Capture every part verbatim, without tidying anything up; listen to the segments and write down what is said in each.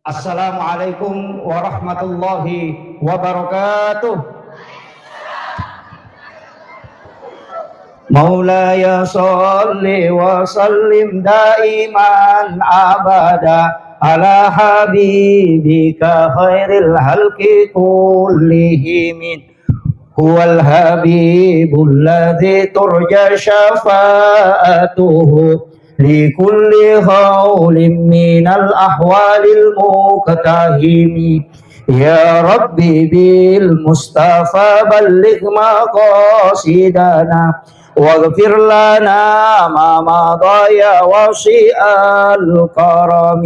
Assalamualaikum warahmatullahi wabarakatuh. مولاي صل وسلم دائما أبدا على حبيبك خير الخلق كلهم. هو الحبيب الذي ترجى شفاعته لكل هول من الأهوال المقتحم. يا رب بالمصطفى بلغ مقاصدنا واغفر لنا ما مضى يا واسع الكرم.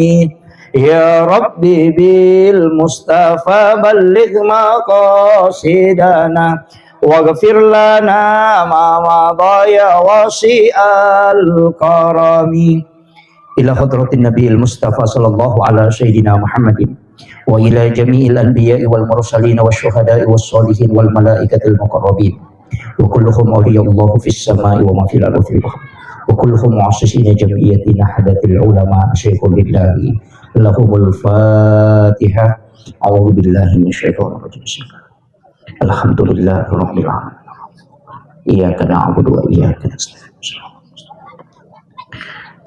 يا رب بالمصطفى بلغ مقاصدنا واغفر لنا ما مضى يا واسع الكرم. إلى حضرة النبي المصطفى صلى الله على سيدنا محمد وإلى جميع الأنبياء والمرسلين والشهداء والصالحين والملائكة المقربين وكلهم أولياء الله في السماء وما في الأرض في البحر وكلهم مؤسسين جمعية نهضة العلماء شيخ لله لهم الفاتحة. أعوذ بالله من الشيطان الرجيم. بسم الله. الحمد لله رب العالمين. إياك نعبد وإياك نستعين.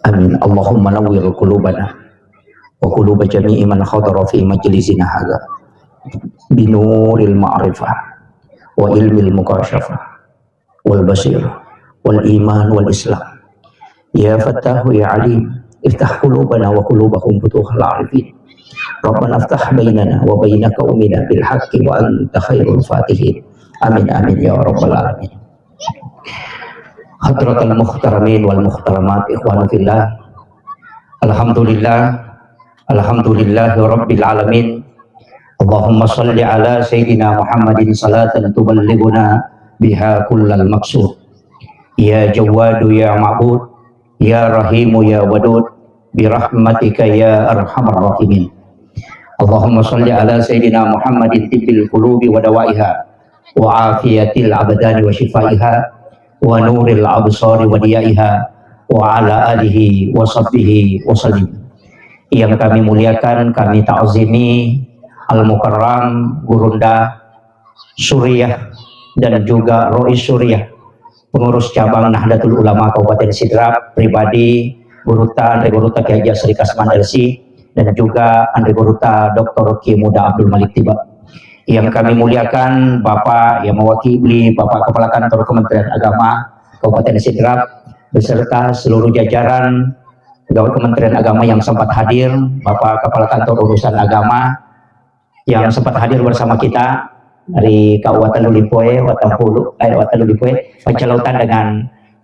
آمين. اللهم نور قلوبنا وقلوب جميع من حضر في مجلسنا هذا بنور المعرفة وعلم المكاشفة والبصيرة والإيمان والإسلام. يا فتاح يا عليم، افتح قلوبنا وقلوبهم فتوح العارفين. ربنا افتح بيننا وبين قومنا بالحق وأنت خير الفاتحين. آمين، آمين يا رب العالمين. حضرة المحترمين والمحترمات، إخواني في الله. الحمد لله. الحمد لله رب العالمين. اللهم صل على سيدنا محمد صلاة تبلغنا بها كل المقصود. يا جواد يا معبود، يا رحيم يا ودود، برحمتك يا أرحم الراحمين. اللهم صل على سيدنا محمد طب القلوب ودوائها، وعافية الأبدان وشفائها، ونور الأبصار وضيائها، وعلى آله وصحبه وسلم. Yang kami muliakan, kami ta'zimi Al-Mukarram Gurunda Suriah dan juga Rois Suriah, pengurus cabang Nahdlatul Ulama Kabupaten Sidrap, pribadi Gurutta, Anre Gurutta Kiai Haji Asri Kasman L C, dan juga Anre Gurutta Doktor Kiai Muda Abdul Malik Tiba. Yang kami muliakan Bapak yang mewakili Bapak Kepala Kantor Kementerian Agama Kabupaten Sidrap beserta seluruh jajaran pegawai Kementerian Agama yang sempat hadir, Bapak Kepala Kantor Urusan Agama yang sempat hadir bersama kita dari Kabupaten Lulipoe, Watampulu, eh, Watampulu Lipoe, Pancalautan dengan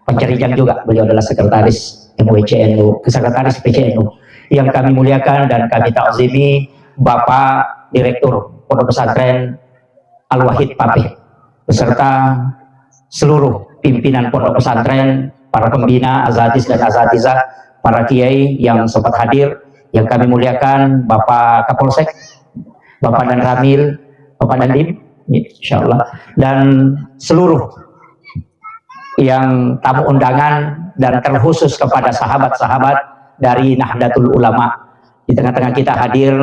Pancarijang juga. Beliau adalah sekretaris M W C N U, sekretaris P C N U. Yang kami muliakan dan kami takzimi Bapak Direktur Pondok Pesantren Al-Wahid Papeh beserta seluruh pimpinan pondok pesantren, para pembina, asatiz dan asatizah, para kiai yang sempat hadir, yang kami muliakan, Bapak Kapolsek, Bapak Danramil, Bapak Dandim, insyaallah, dan seluruh yang tamu undangan dan terkhusus kepada sahabat-sahabat dari Nahdlatul Ulama. Di tengah-tengah kita hadir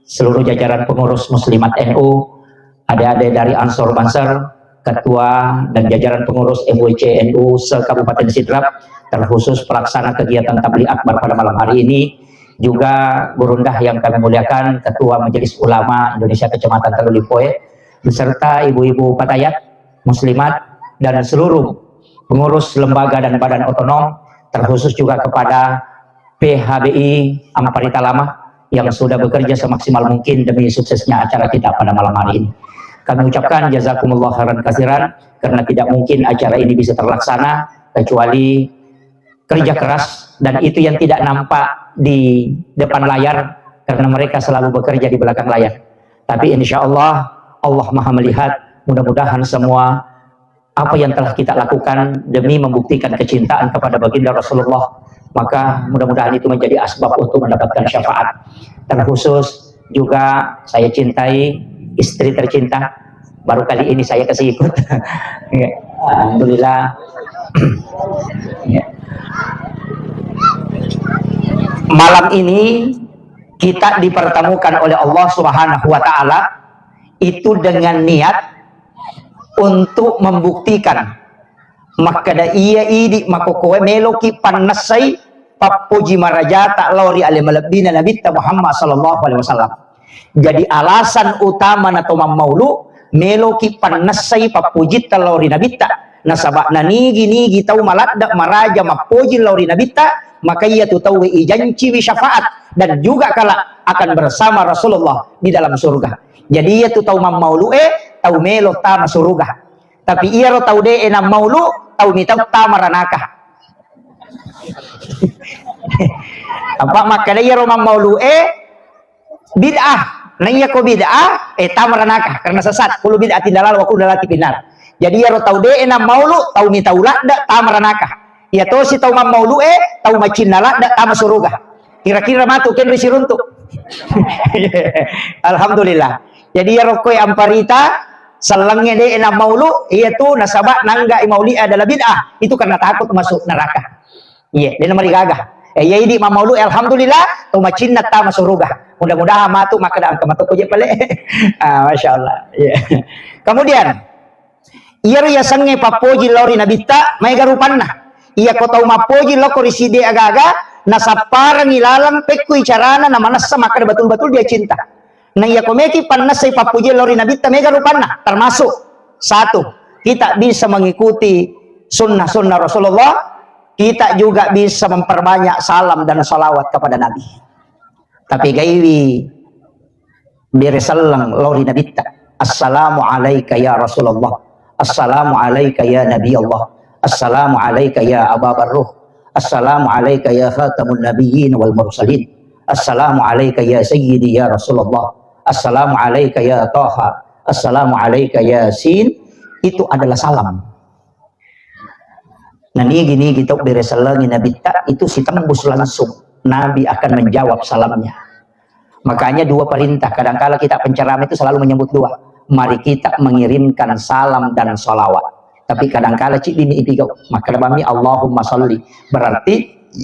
seluruh jajaran pengurus muslimat N U, adik-adik dari Ansor Banser, ketua dan jajaran pengurus M W C N U se-Kabupaten Sidrap, terkhusus pelaksana kegiatan Tabligh Akbar pada malam hari ini, juga Gurunda yang kami muliakan, Ketua Majelis Ulama Indonesia Kecamatan Telu Lipoe, beserta ibu-ibu fatayat muslimat dan seluruh pengurus lembaga dan badan otonom, terkhusus juga kepada P H B I Amparita Lama yang sudah bekerja semaksimal mungkin demi suksesnya acara kita pada malam hari ini. Kami ucapkan jazakumullah khairan kasiran, karena tidak mungkin acara ini bisa terlaksana kecuali kerja keras, dan itu yang tidak nampak di depan layar karena mereka selalu bekerja di belakang layar. Tapi insya Allah, Allah Maha Melihat. Mudah-mudahan semua apa yang telah kita lakukan demi membuktikan kecintaan kepada Baginda Rasulullah, maka mudah-mudahan itu menjadi asbab untuk mendapatkan syafaat. Terkhusus juga saya cintai istri tercinta, baru kali ini saya kasih ikut. Ya, alhamdulillah. Ya. Malam ini Kita dipertemukan oleh Allah Subhanahu wa Ta'ala itu dengan niat untuk membuktikan makkeda iya idi makkokkoe meloki pannessai pappoji marajata lao ri ale malebbina Nabitta Muhammad sallallahu alaihi wasallam. Jadi alasan utama na to mammaulu meloki pannessai pappojitta lao ri Nabitta. Nasaba nanigi-nigi tau maladde maraja mappoji lao ri Nabitta, maka iya tu tauwe ijanciwi syafaat dan juga kala akan bersama Rasulullah di dalam surga. Jadi iya tu tau mammaulu e, tau melo tama surga. Tapi iyaro tau de e nammaulu, tau mitau tama ranaka. Apa makkeda iyaro mammaulu e bid'ah. Na iya ko bid'ah, eh tama ranaka karena sesat. Kullu bid'atin dalalah wa kullu dalalatin finnar. Jadi iyaro tau de e nammaulu, tau mitau ladde tama ranaka. Iya tosi tau mammaulu e, tau macinna ladde tama suruga. Kira-kira matu kenri siruntu. Alhamdulillah. Jadi iyaro koe amparita sellengnge de e nammaulu, iya tu nasaba nangga mauli adalah bid'ah. Itu karena takut masuk neraka. Iya, de namarigaga. Eh, iya idi mammaulu, alhamdulillah, to macinna tama suruga. Mudah-mudahan matu makkeda engka matu ko je pale. Ah, Masya Allah. Iya. Kemudian, iyaro yasengnge pappoji lao ri Nabitta, maega rupanna. Iya ko tau mappoji lao ko ri side aga-aga, nasapparengi laleng pekkui carana namanessa makkeda betul-betul dia cinta. Na iya ko meki pannessai pappoji lao ri Nabitta, maega rupanna, termasuk satu, kita bisa mengikuti sunnah-sunnah Rasulullah, kita juga bisa memperbanyak salam dan salawat kepada Nabi. Tapi gaiwi bere selleng lao ri Nabitta. Assalamu alaika ya Rasulullah. Assalamu alaika ya Nabi Allah. Assalamu alaika ya Aba Barruh. Assalamu alaika ya khatamun nabiyyin wal mursalin. Assalamu alaika ya sayyidi ya Rasulullah. Assalamu alaika ya Taha. Assalamu alaika ya Sin. Itu adalah salam. Nah, nigi-nigi tau bere sellengi Nabitta itu sitembus langsung. Nabi akan menjawab salamnya. Makanya dua perintah, kadangkala kita penceramah itu selalu menyebut dua. Mari kita mengirimkan salam dan salawat. Tapi kadangkala ciddi mi ipigau. Maka bami Allahumma salli. Berarti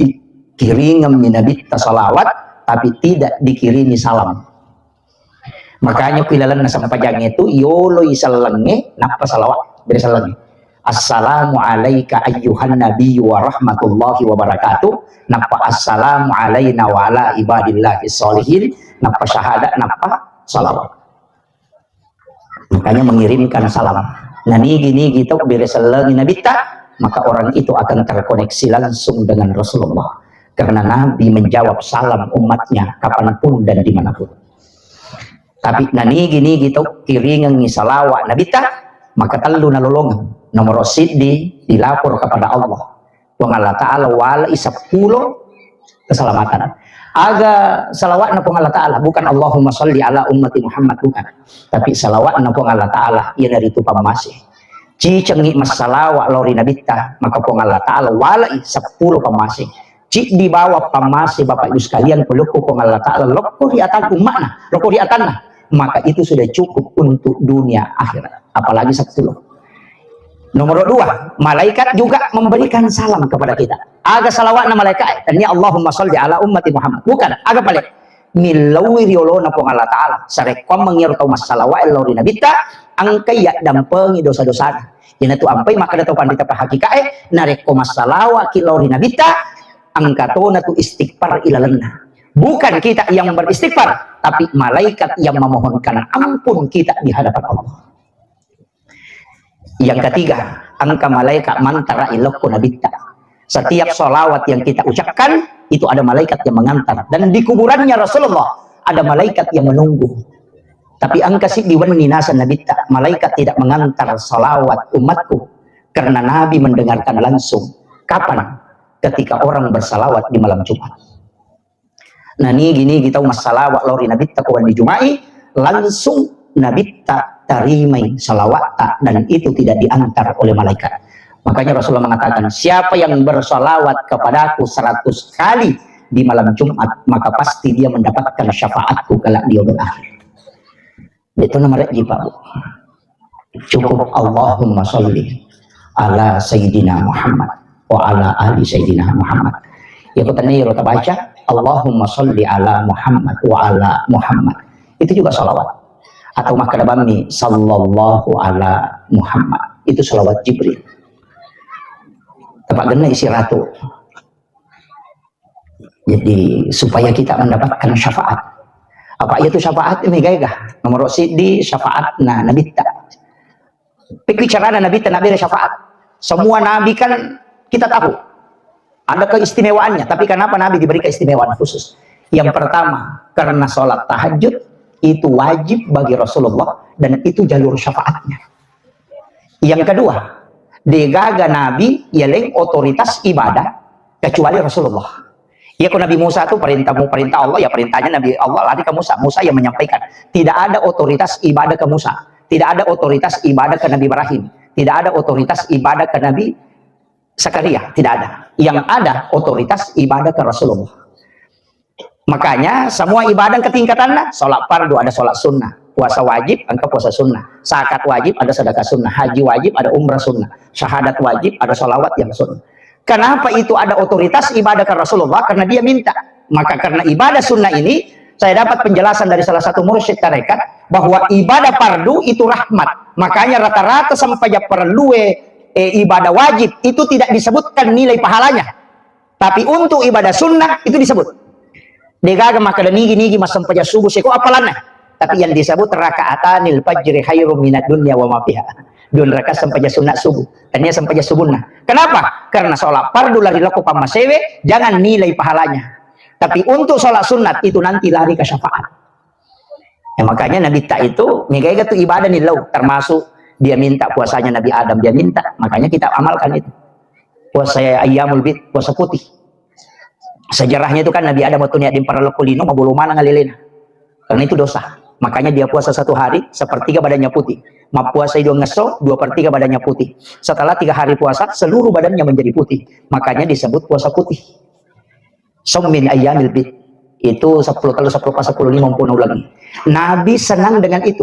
i-, kiringemmi Nabitta salawat, tapi tidak dikirimi salam. Makanya ku ilalenna sempajang itu, yoloi sellengnge, nappa salawat. Bere sellengnge. Assalamu alaika ayyuhan nabiyyu wa rahmatullahi wa barakatuh. Nappa assalamu alaina wa ala ibadillahi sholihin. Nappa syahadat, nappa salawat. Makanya mengirimkan salam. Nah, nigi-nigi tau bere sellengi Nabitta, maka orang itu akan terkoneksi langsung dengan Rasulullah. Karena Nabi menjawab salam umatnya kapanpun dan dimanapun. Tapi nanigi-nigi tau kiringengi salawa Nabitta, maka tellu nalolongeng. Nomor siddi, dilapor kepada Allah. Puang Allah Ta'ala walai seppulo keselamatan. Aga salawatna Puang Allah Ta'ala, bukan Allahumma salli ala ummati Muhammad, bukan. Tapi salawatna Puang Allah Ta'ala, iyanaritu pammase. Cicengi massalawa lao ri Nabitta, maka Puang Allah Ta'ala walai seppulo pammase. Ciddi bawa pammase, Bapak Ibu sekalian, pelukku Puang Allah Ta'ala, lokko ri atan umma'na, lokko ri atanna, maka itu sudah cukup untuk dunia akhirat. Apalagi sepuluh. Nomor dua, malaikat juga memberikan salam kepada kita. Aga salawatna malaikat, tania Allahumma salli ala ummati Muhammad. Bukan, aga pale. Millauwi riolona Puang Allah Ta'ala. Sarekkuammeng iyaro tau massalawa lao ri Nabitta, engkai yaddampengi dosa-dosana. Iyanatu ampai makkeda tau panrita pahakikae, narekko massalawaki lao ri Nabitta, engka tona tu istighfar ilalenna. Bukan kita yang beristighfar, tapi malaikat yang memohonkan ampun kita di hadapan Allah. Yang ketiga, engka malaikat mantara ilokko Nabitta. Setiap salawat yang kita ucapkan, itu ada malaikat yang mengantar. Dan di kuburannya Rasulullah, ada malaikat yang menunggu. Tapi engka siddi wenni naseng Nabitta, malaikat tidak mengantar salawat umatku. Karena Nabi mendengarkan langsung. Kapan? Ketika orang bersalawat di malam Jumat. Nah, nigi-nigi tau massalawa lao ri Nabitta ko wenni Juma'i, langsung Nabitta tarimai salawatta dan itu tidak diantar oleh malaikat. Makanya Rasulullah mengatakan, siapa yang bersalawat kepadaku seratus kali di malam Jumat, maka pasti dia mendapatkan syafaatku kelak di yaumul akhir. Itu nomor ji, Pak, Bu. Cukup Allahumma salli ala Sayyidina Muhammad wa ala ali Sayyidina Muhammad. Ya, ko tenna iyaro tabaca, Allahumma salli ala Muhammad wa ala Muhammad. Itu juga salawat. Atau makkeda bammi, sallallahu ala Muhammad. Itu salawat Jibril. Tepat genna isi ratu. Jadi, supaya kita mendapatkan syafaat. Apa itu syafaat? Ini gaega. Nomor siddi syafaat na nabitta. Pekkicarana nabitta nabi ada syafaat. Semua nabi kan kita tahu ada keistimewaannya. Tapi kenapa nabi diberi keistimewaan khusus? Yang pertama, karena sholat tahajud itu wajib bagi Rasulullah dan itu jalur syafaatnya. Yang kedua, degaga nabi yaleng otoritas ibadah kecuali Rasulullah. Iya, ko Nabi Musa itu perintahmu, perintah Allah, ya perintahnya Nabi Allah lari ke Musa. Musa yang menyampaikan. Tidak ada otoritas ibadah ke Musa. Tidak ada otoritas ibadah ke Nabi Ibrahim. Tidak ada otoritas ibadah ke Nabi Zakaria. Tidak ada. Yang ada otoritas ibadah ke Rasulullah. Makanya semua ibadah ketingkatannya, sholat fardu ada sholat sunnah, puasa wajib ada puasa sunnah, zakat wajib ada sedekah sunnah, haji wajib ada umrah sunnah, syahadat wajib ada sholawat yang sunnah. Kenapa itu ada otoritas ibadah ke Rasulullah? Karena dia minta. Maka karena ibadah sunnah ini, saya dapat penjelasan dari salah satu mursyid tarekat bahwa ibadah fardu itu rahmat. Makanya rata-rata sampai parellue, eh, ibadah wajib itu tidak disebutkan nilai pahalanya. Tapi untuk ibadah sunnah itu disebut. Degaga makkeda nigi-nigi massempajang subuh seko apalanna. Tapi yang disebut rakaatanil fajri khairum minad dunya wa ma fiha. Dua rakaat sempajang sunnah subuh. Tania sempajang subuhna. Kenapa? Karena sholat fardu lari loko pammasewe, jangan nilai pahalanya. Tapi untuk sholat sunat itu nanti lari ke syafaat. Ya, makanya Nabi tak itu, mega itu ibadah nih lo, termasuk dia minta puasanya Nabi Adam, dia minta. Makanya kita amalkan itu. Puasa ayyamul bid, puasa putih. Sejarahnya itu kan Nabi Adam waktu niat dimpara loko lino, mabolo maneng alelena. Karena itu dosa. Makanya dia puasa satu hari, sepertiga badannya putih. Mappuasa dua ngesso, dua per tiga badannya putih. Setelah tiga hari puasa, seluruh badannya menjadi putih. Makanya disebut puasa putih. Saum min ayyamil bid. Itu sepuluh telu, sepuluh pas, sepuluh lima, umpuna ulangi. Nabi senang dengan itu.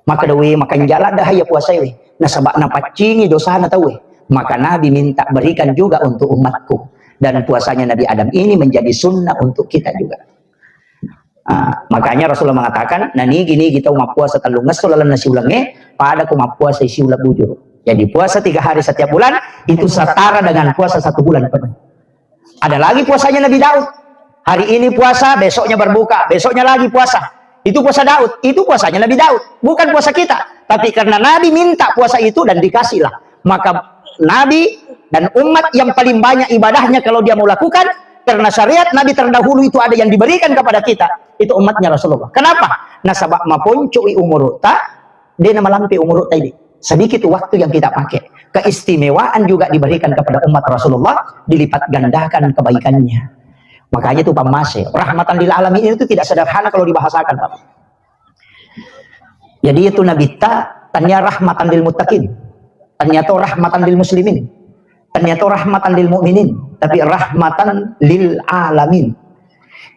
Maka dawe, maka jala dah ya puasa we. Nasaba napaccingi dosana tauwe. Maka Nabi minta berikan juga untuk umatku. Dan puasanya Nabi Adam ini menjadi sunnah untuk kita juga. Ah, makanya Rasulullah mengatakan, nanigi-nigi tau mappuasa tellung esso lalenna siulengnge, pada ku mappuasa siuleng bujur. Jadi puasa tiga hari setiap bulan, itu setara dengan puasa satu bulan penuh. Ada lagi puasanya Nabi Daud. Hari ini puasa, besoknya berbuka, besoknya lagi puasa. Itu puasa Daud, itu puasanya Nabi Daud, bukan puasa kita. Tapi karena Nabi minta puasa itu dan dikasihlah. Maka Nabi dan umat yang paling banyak ibadahnya kalau dia mau lakukan, karena syariat Nabi terdahulu itu ada yang diberikan kepada kita, itu umatnya Rasulullah. Kenapa? Nasaba maponcoi umurutta, de namalampe umurutta ini. Sedikit waktu yang kita pakai. Keistimewaan juga diberikan kepada umat Rasulullah, dilipat gandakan kebaikannya. Makanya itu pammase, rahmatan lil alamin itu tidak sederhana kalau dibahasakan, Pak. Jadi itu Nabi ta, tania rahmatan lil muttaqin. Tania to rahmatan lil muslimin. Tania to rahmatan lil mu'minin, tapi rahmatan lil alamin.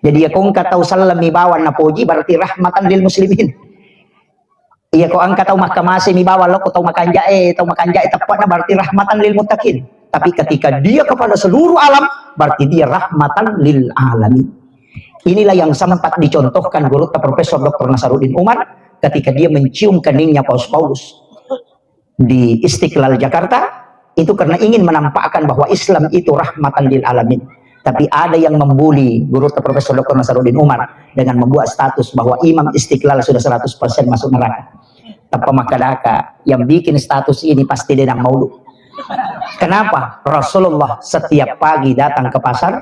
Jadi ya ko engka tau sallam mi bawang napoji berarti rahmatan lil muslimin. Iya ko engka tau makkamase mi bawang loko tau makanjae, tau makanjae teppana berarti rahmatan lil muttaqin. Tapi ketika dia kepada seluruh alam, berarti dia rahmatan lil alamin. Inilah yang sempat dicontohkan guru Profesor Doktor Nasaruddin Umar ketika dia mencium keningnya Paus Paulus di Istiqlal Jakarta, itu karena ingin menampakkan bahwa Islam itu rahmatan lil alamin. Tapi ada yang membuli guru Profesor Doktor Nasaruddin Umar dengan membuat status bahwa Imam Istiqlal sudah seratus persen masuk neraka. Tapa makadaka, yang bikin status ini pasti denang maulu. Kenapa? Rasulullah setiap pagi datang ke pasar,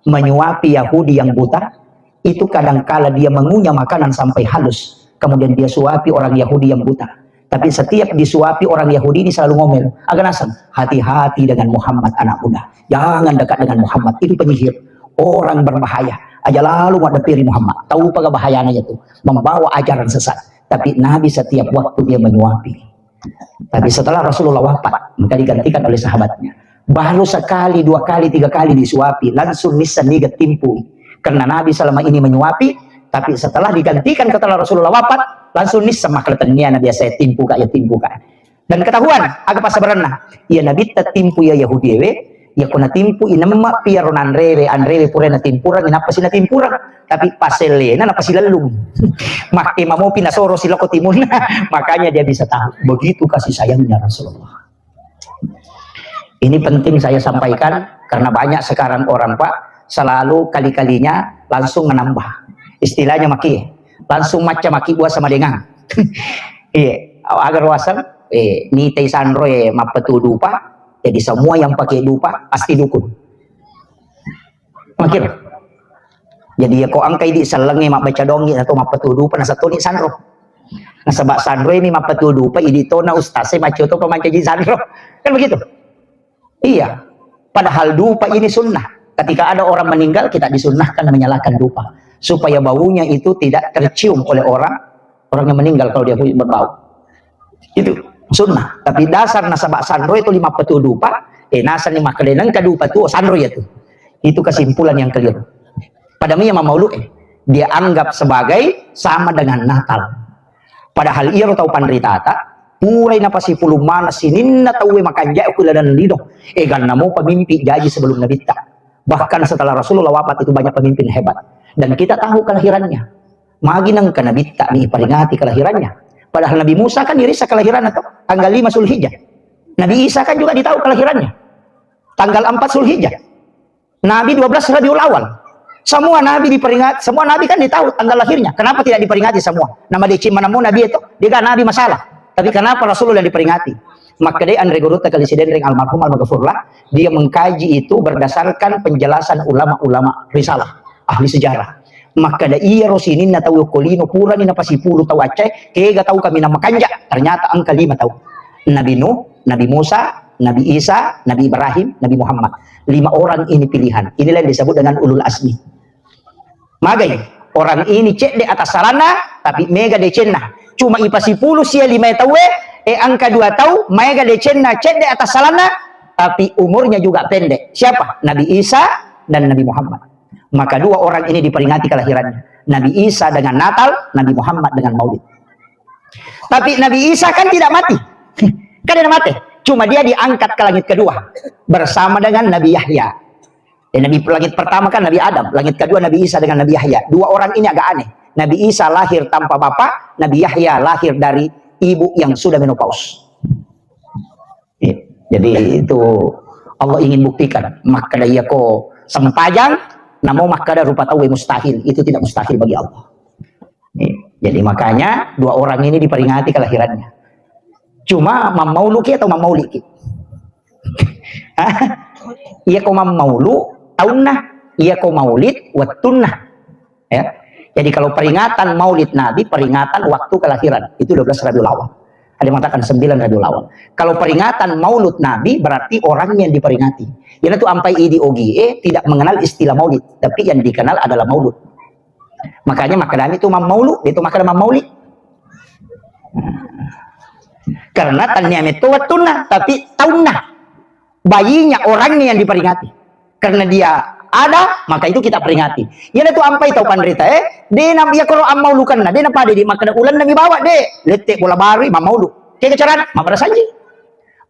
menyuapi Yahudi yang buta, itu kadangkala dia mengunyah makanan sampai halus, kemudian dia suapi orang Yahudi yang buta. Tapi setiap disuapi orang Yahudi ini selalu ngomel, "Aga naseng, hati-hati dengan Muhammad anak muda. Jangan dekat dengan Muhammad, itu penyihir. Orang berbahaya. Aja lalu menghadapi Muhammad. Tahu apa bahayanya itu? Membawa ajaran sesat." Tapi Nabi setiap waktu dia menyuapi. Tapi setelah Rasulullah wafat, maka digantikan oleh sahabatnya. Baru sekali, dua kali, tiga kali disuapi, langsung nisseng niga timpu. Karena Nabi selama ini menyuapi, tapi setelah digantikan, setelah Rasulullah wafat, langsung nisseng makaletennia Nabi saya timpu ka, ya timpu ka. Dan ketahuan, aga passabarenna. Iya Nabi ta timpu ya Yahudi we, Iya ko natimpu inemma piaro nanrewe, anrewe pura natimpurangi, napasi natimpuran. Tapi pasellena napasi lellung. Makke mamopi nasoro siloko timunna. Makanya dia bisa tahu. Begitu kasih sayangnya Rasulullah. Ini penting saya sampaikan karena banyak sekarang orang, Pak, selalu kali-kalinya langsung menambah. Istilahnya maki, langsung macca maki buah sama dengan. Iya, agar waseng, eh, nitai sanro, eh, mappetu dupa. Jadi semua yang pakai dupa pasti dukun. Makir. Jadi ya ko engkai di sellengi mabbaca dongi atau mappetu dupa, nasatoni sanro. Nasaba sanro ini mappetu dupa, idi tona ustaz saya baca to pemancaji sanro. Kan begitu? Iya. Padahal dupa ini sunnah. Ketika ada orang meninggal, kita disunnahkan menyalakan dupa. Supaya baunya itu tidak tercium oleh orang, orang yang meninggal kalau dia berbau. Itu sunnah. Tapi dasar nasaba sanro itu lima petu dupa, eh, nasani makkeleneng ka dupa tuo sanro ya tu. Itu kesimpulan yang keliru. Pada mia mamaulu, eh, dia anggap sebagai sama dengan Natal. Padahal iyaro tau panritata, purai napasipulung mana sininna tauwe makanja ku ladang lido. Eganna mo pemimpin jaji sebelum Nabitta. Bahkan setelah Rasulullah wafat itu banyak pemimpin hebat. Dan kita tahu kelahirannya. Magi nengka Nabitta diperingati kelahirannya. Padahal Nabi Musa kan dirisa kelahirannya tuh, tanggal lima Zulhijjah. Nabi Isa kan juga ditahu kelahirannya. Tanggal empat Zulhijjah. Nabi dua belas Rabiul Awal. Semua nabi diperingati, semua nabi kan ditahu tanggal lahirnya. Kenapa tidak diperingati semua? Nama dia cimanamu nabi itu, dia kan nabi masalah. Tapi kenapa Rasulullah yang diperingati? Maka dia Andre Gurutta kali Sidenreng almarhum almaghfurlah, dia mengkaji itu berdasarkan penjelasan ulama-ulama risalah, ahli sejarah. Maka da iya rosininna tau kolino purani napasipulu tau accae, kega tau kami namakanja, ternyata engka lima tau. Nabi Nuh, Nabi Musa, Nabi Isa, Nabi Ibrahim, Nabi Muhammad. Lima orang ini pilihan. Inilah yang disebut dengan ulul azmi. Magai, orang ini cedde atas salana, tapi mega decenna. Cuma ipasipulu sia lima tauwe, eh angka dua tau, mega decenna cedde atas salana, tapi umurnya juga pendek. Siapa? Nabi Isa dan Nabi Muhammad. Maka dua orang ini diperingati kelahirannya. Nabi Isa dengan Natal, Nabi Muhammad dengan Maulid. Tapi Nabi Isa kan tidak mati. Kan tidak mati. Cuma dia diangkat ke langit kedua bersama dengan Nabi Yahya. Ya, Nabi langit pertama kan Nabi Adam, langit kedua Nabi Isa dengan Nabi Yahya. Dua orang ini agak aneh. Nabi Isa lahir tanpa bapak, Nabi Yahya lahir dari ibu yang sudah menopause. Iya. Jadi itu Allah ingin buktikan. Makkada iya ko sempajang, namo makkada rupa tauwe mustahil. Itu tidak mustahil bagi Allah. Iya. Jadi makanya dua orang ini diperingati kelahirannya. Cuma mammauluki atau mammauliki? Iya ko mammaulu taunna, iya ko maulid wettunna. Ya. Jadi kalau peringatan Maulid Nabi, peringatan waktu kelahiran, itu dua belas Rabiul Awal. Ada yang mengatakan sembilan Rabiul Awal. Kalau peringatan Maulud Nabi, berarti orang yang diperingati. Iyanatu ampai idi ogie tidak mengenal istilah Maulid, tapi yang dikenal adalah Maulud. Makanya makkadami tu mammaulu, itu makkada mammauli. Karena tannia metto wettunna, tapi taunna. Bayinya, orangnya yang diperingati. Karena dia ada, maka itu kita peringati. Iyanatu ampai tau panrita, eh, de na iya koro ammaulukanna, de na pada di makkada ulanna mi bawa, de. Lette bola baru, mammaulu. Kega carana, mabbarasanji.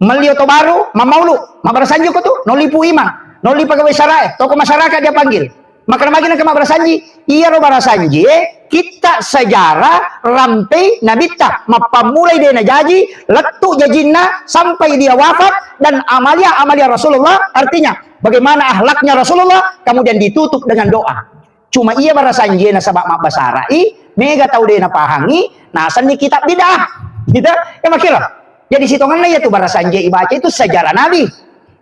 Melli oto baru, mammaulu, mabbarasanji ko tu, nolli pu imang, nolli pegawai sarae, tokoh masyarakat dia panggil. Makkada magi nengka mabbarasanji, iyaro barasanji, eh, kitta sejarah rampei nabitta, mappammulai de najaji, lettu jajinna, sampai dia wafat, dan amalia-amalia Rasulullah, artinya bagaimana akhlaknya Rasulullah, kemudian ditutup dengan doa. Cuma iya barasanji nasaba mabbasara'i, mega tau de napahangi, nasenni kitab bid'ah. Gitu? Ya makkiro. Jadi sitongenna iya tu barasanji ibaca itu sejarah Nabi.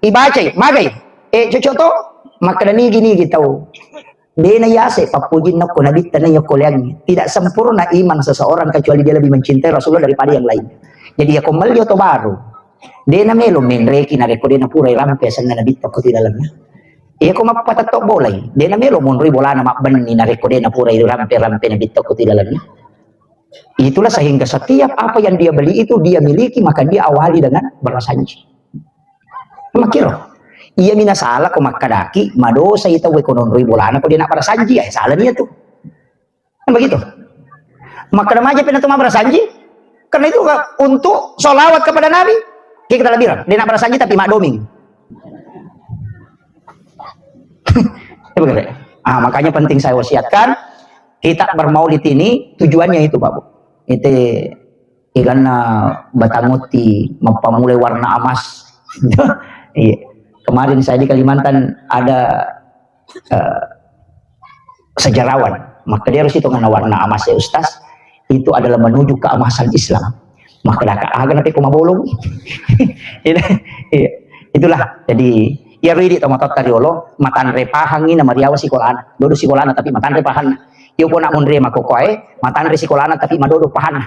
Ibacai, magai. Eh, cocok to? Makkada nigi-nigi tau. De na yase pappujinna ko nabitta na iya ko leangi. Tidak sempurna iman seseorang kecuali dia lebih mencintai Rasulullah daripada yang lain. Jadi iya ko melli oto baru. De na melo menreki narekko de na pura irampe asenna nabitta ko tu dalamnya. Iya ko mappatetto bolai, de na melo monroi bolana mabbenni narekko de na pura irampe-rampe nabitta ko tu dalamnya. Itulah sehingga setiap apa yang dia beli itu dia miliki, maka dia awali dengan barasanji. Makkiro. Iya mina salah ko makkadaki, madosa itu we ko nonroi bolana ko de na barasanji, eh salah nia tu. Kan begitu. Makkada maja pina tu mabbarasanji. Karena itu untuk sholawat kepada Nabi. Kita lebih de na barasanji tapi maddoming. Itu begitu. Ah, makanya penting saya wasiatkan, kita bermaulid ini tujuannya itu, Pak Bu. Itu iganna batang uti mappamulai warna emas. Iya. Kemarin saya di Kalimantan ada, eh, sejarawan. Maka dia harus itu karena warna emas ya, Ustaz. Itu adalah menuju keemasan Islam. Maka dah, aga nape ko mabolong. Iya, iya. Itulah. Jadi, iya, ridi to matotta riolo, matanre pahangi na mariawa sikolana. Dodo sikolana tapi matanre pahanna. Iyo ko nak munre makokoe, matanre sikolana tapi madodo pahanna.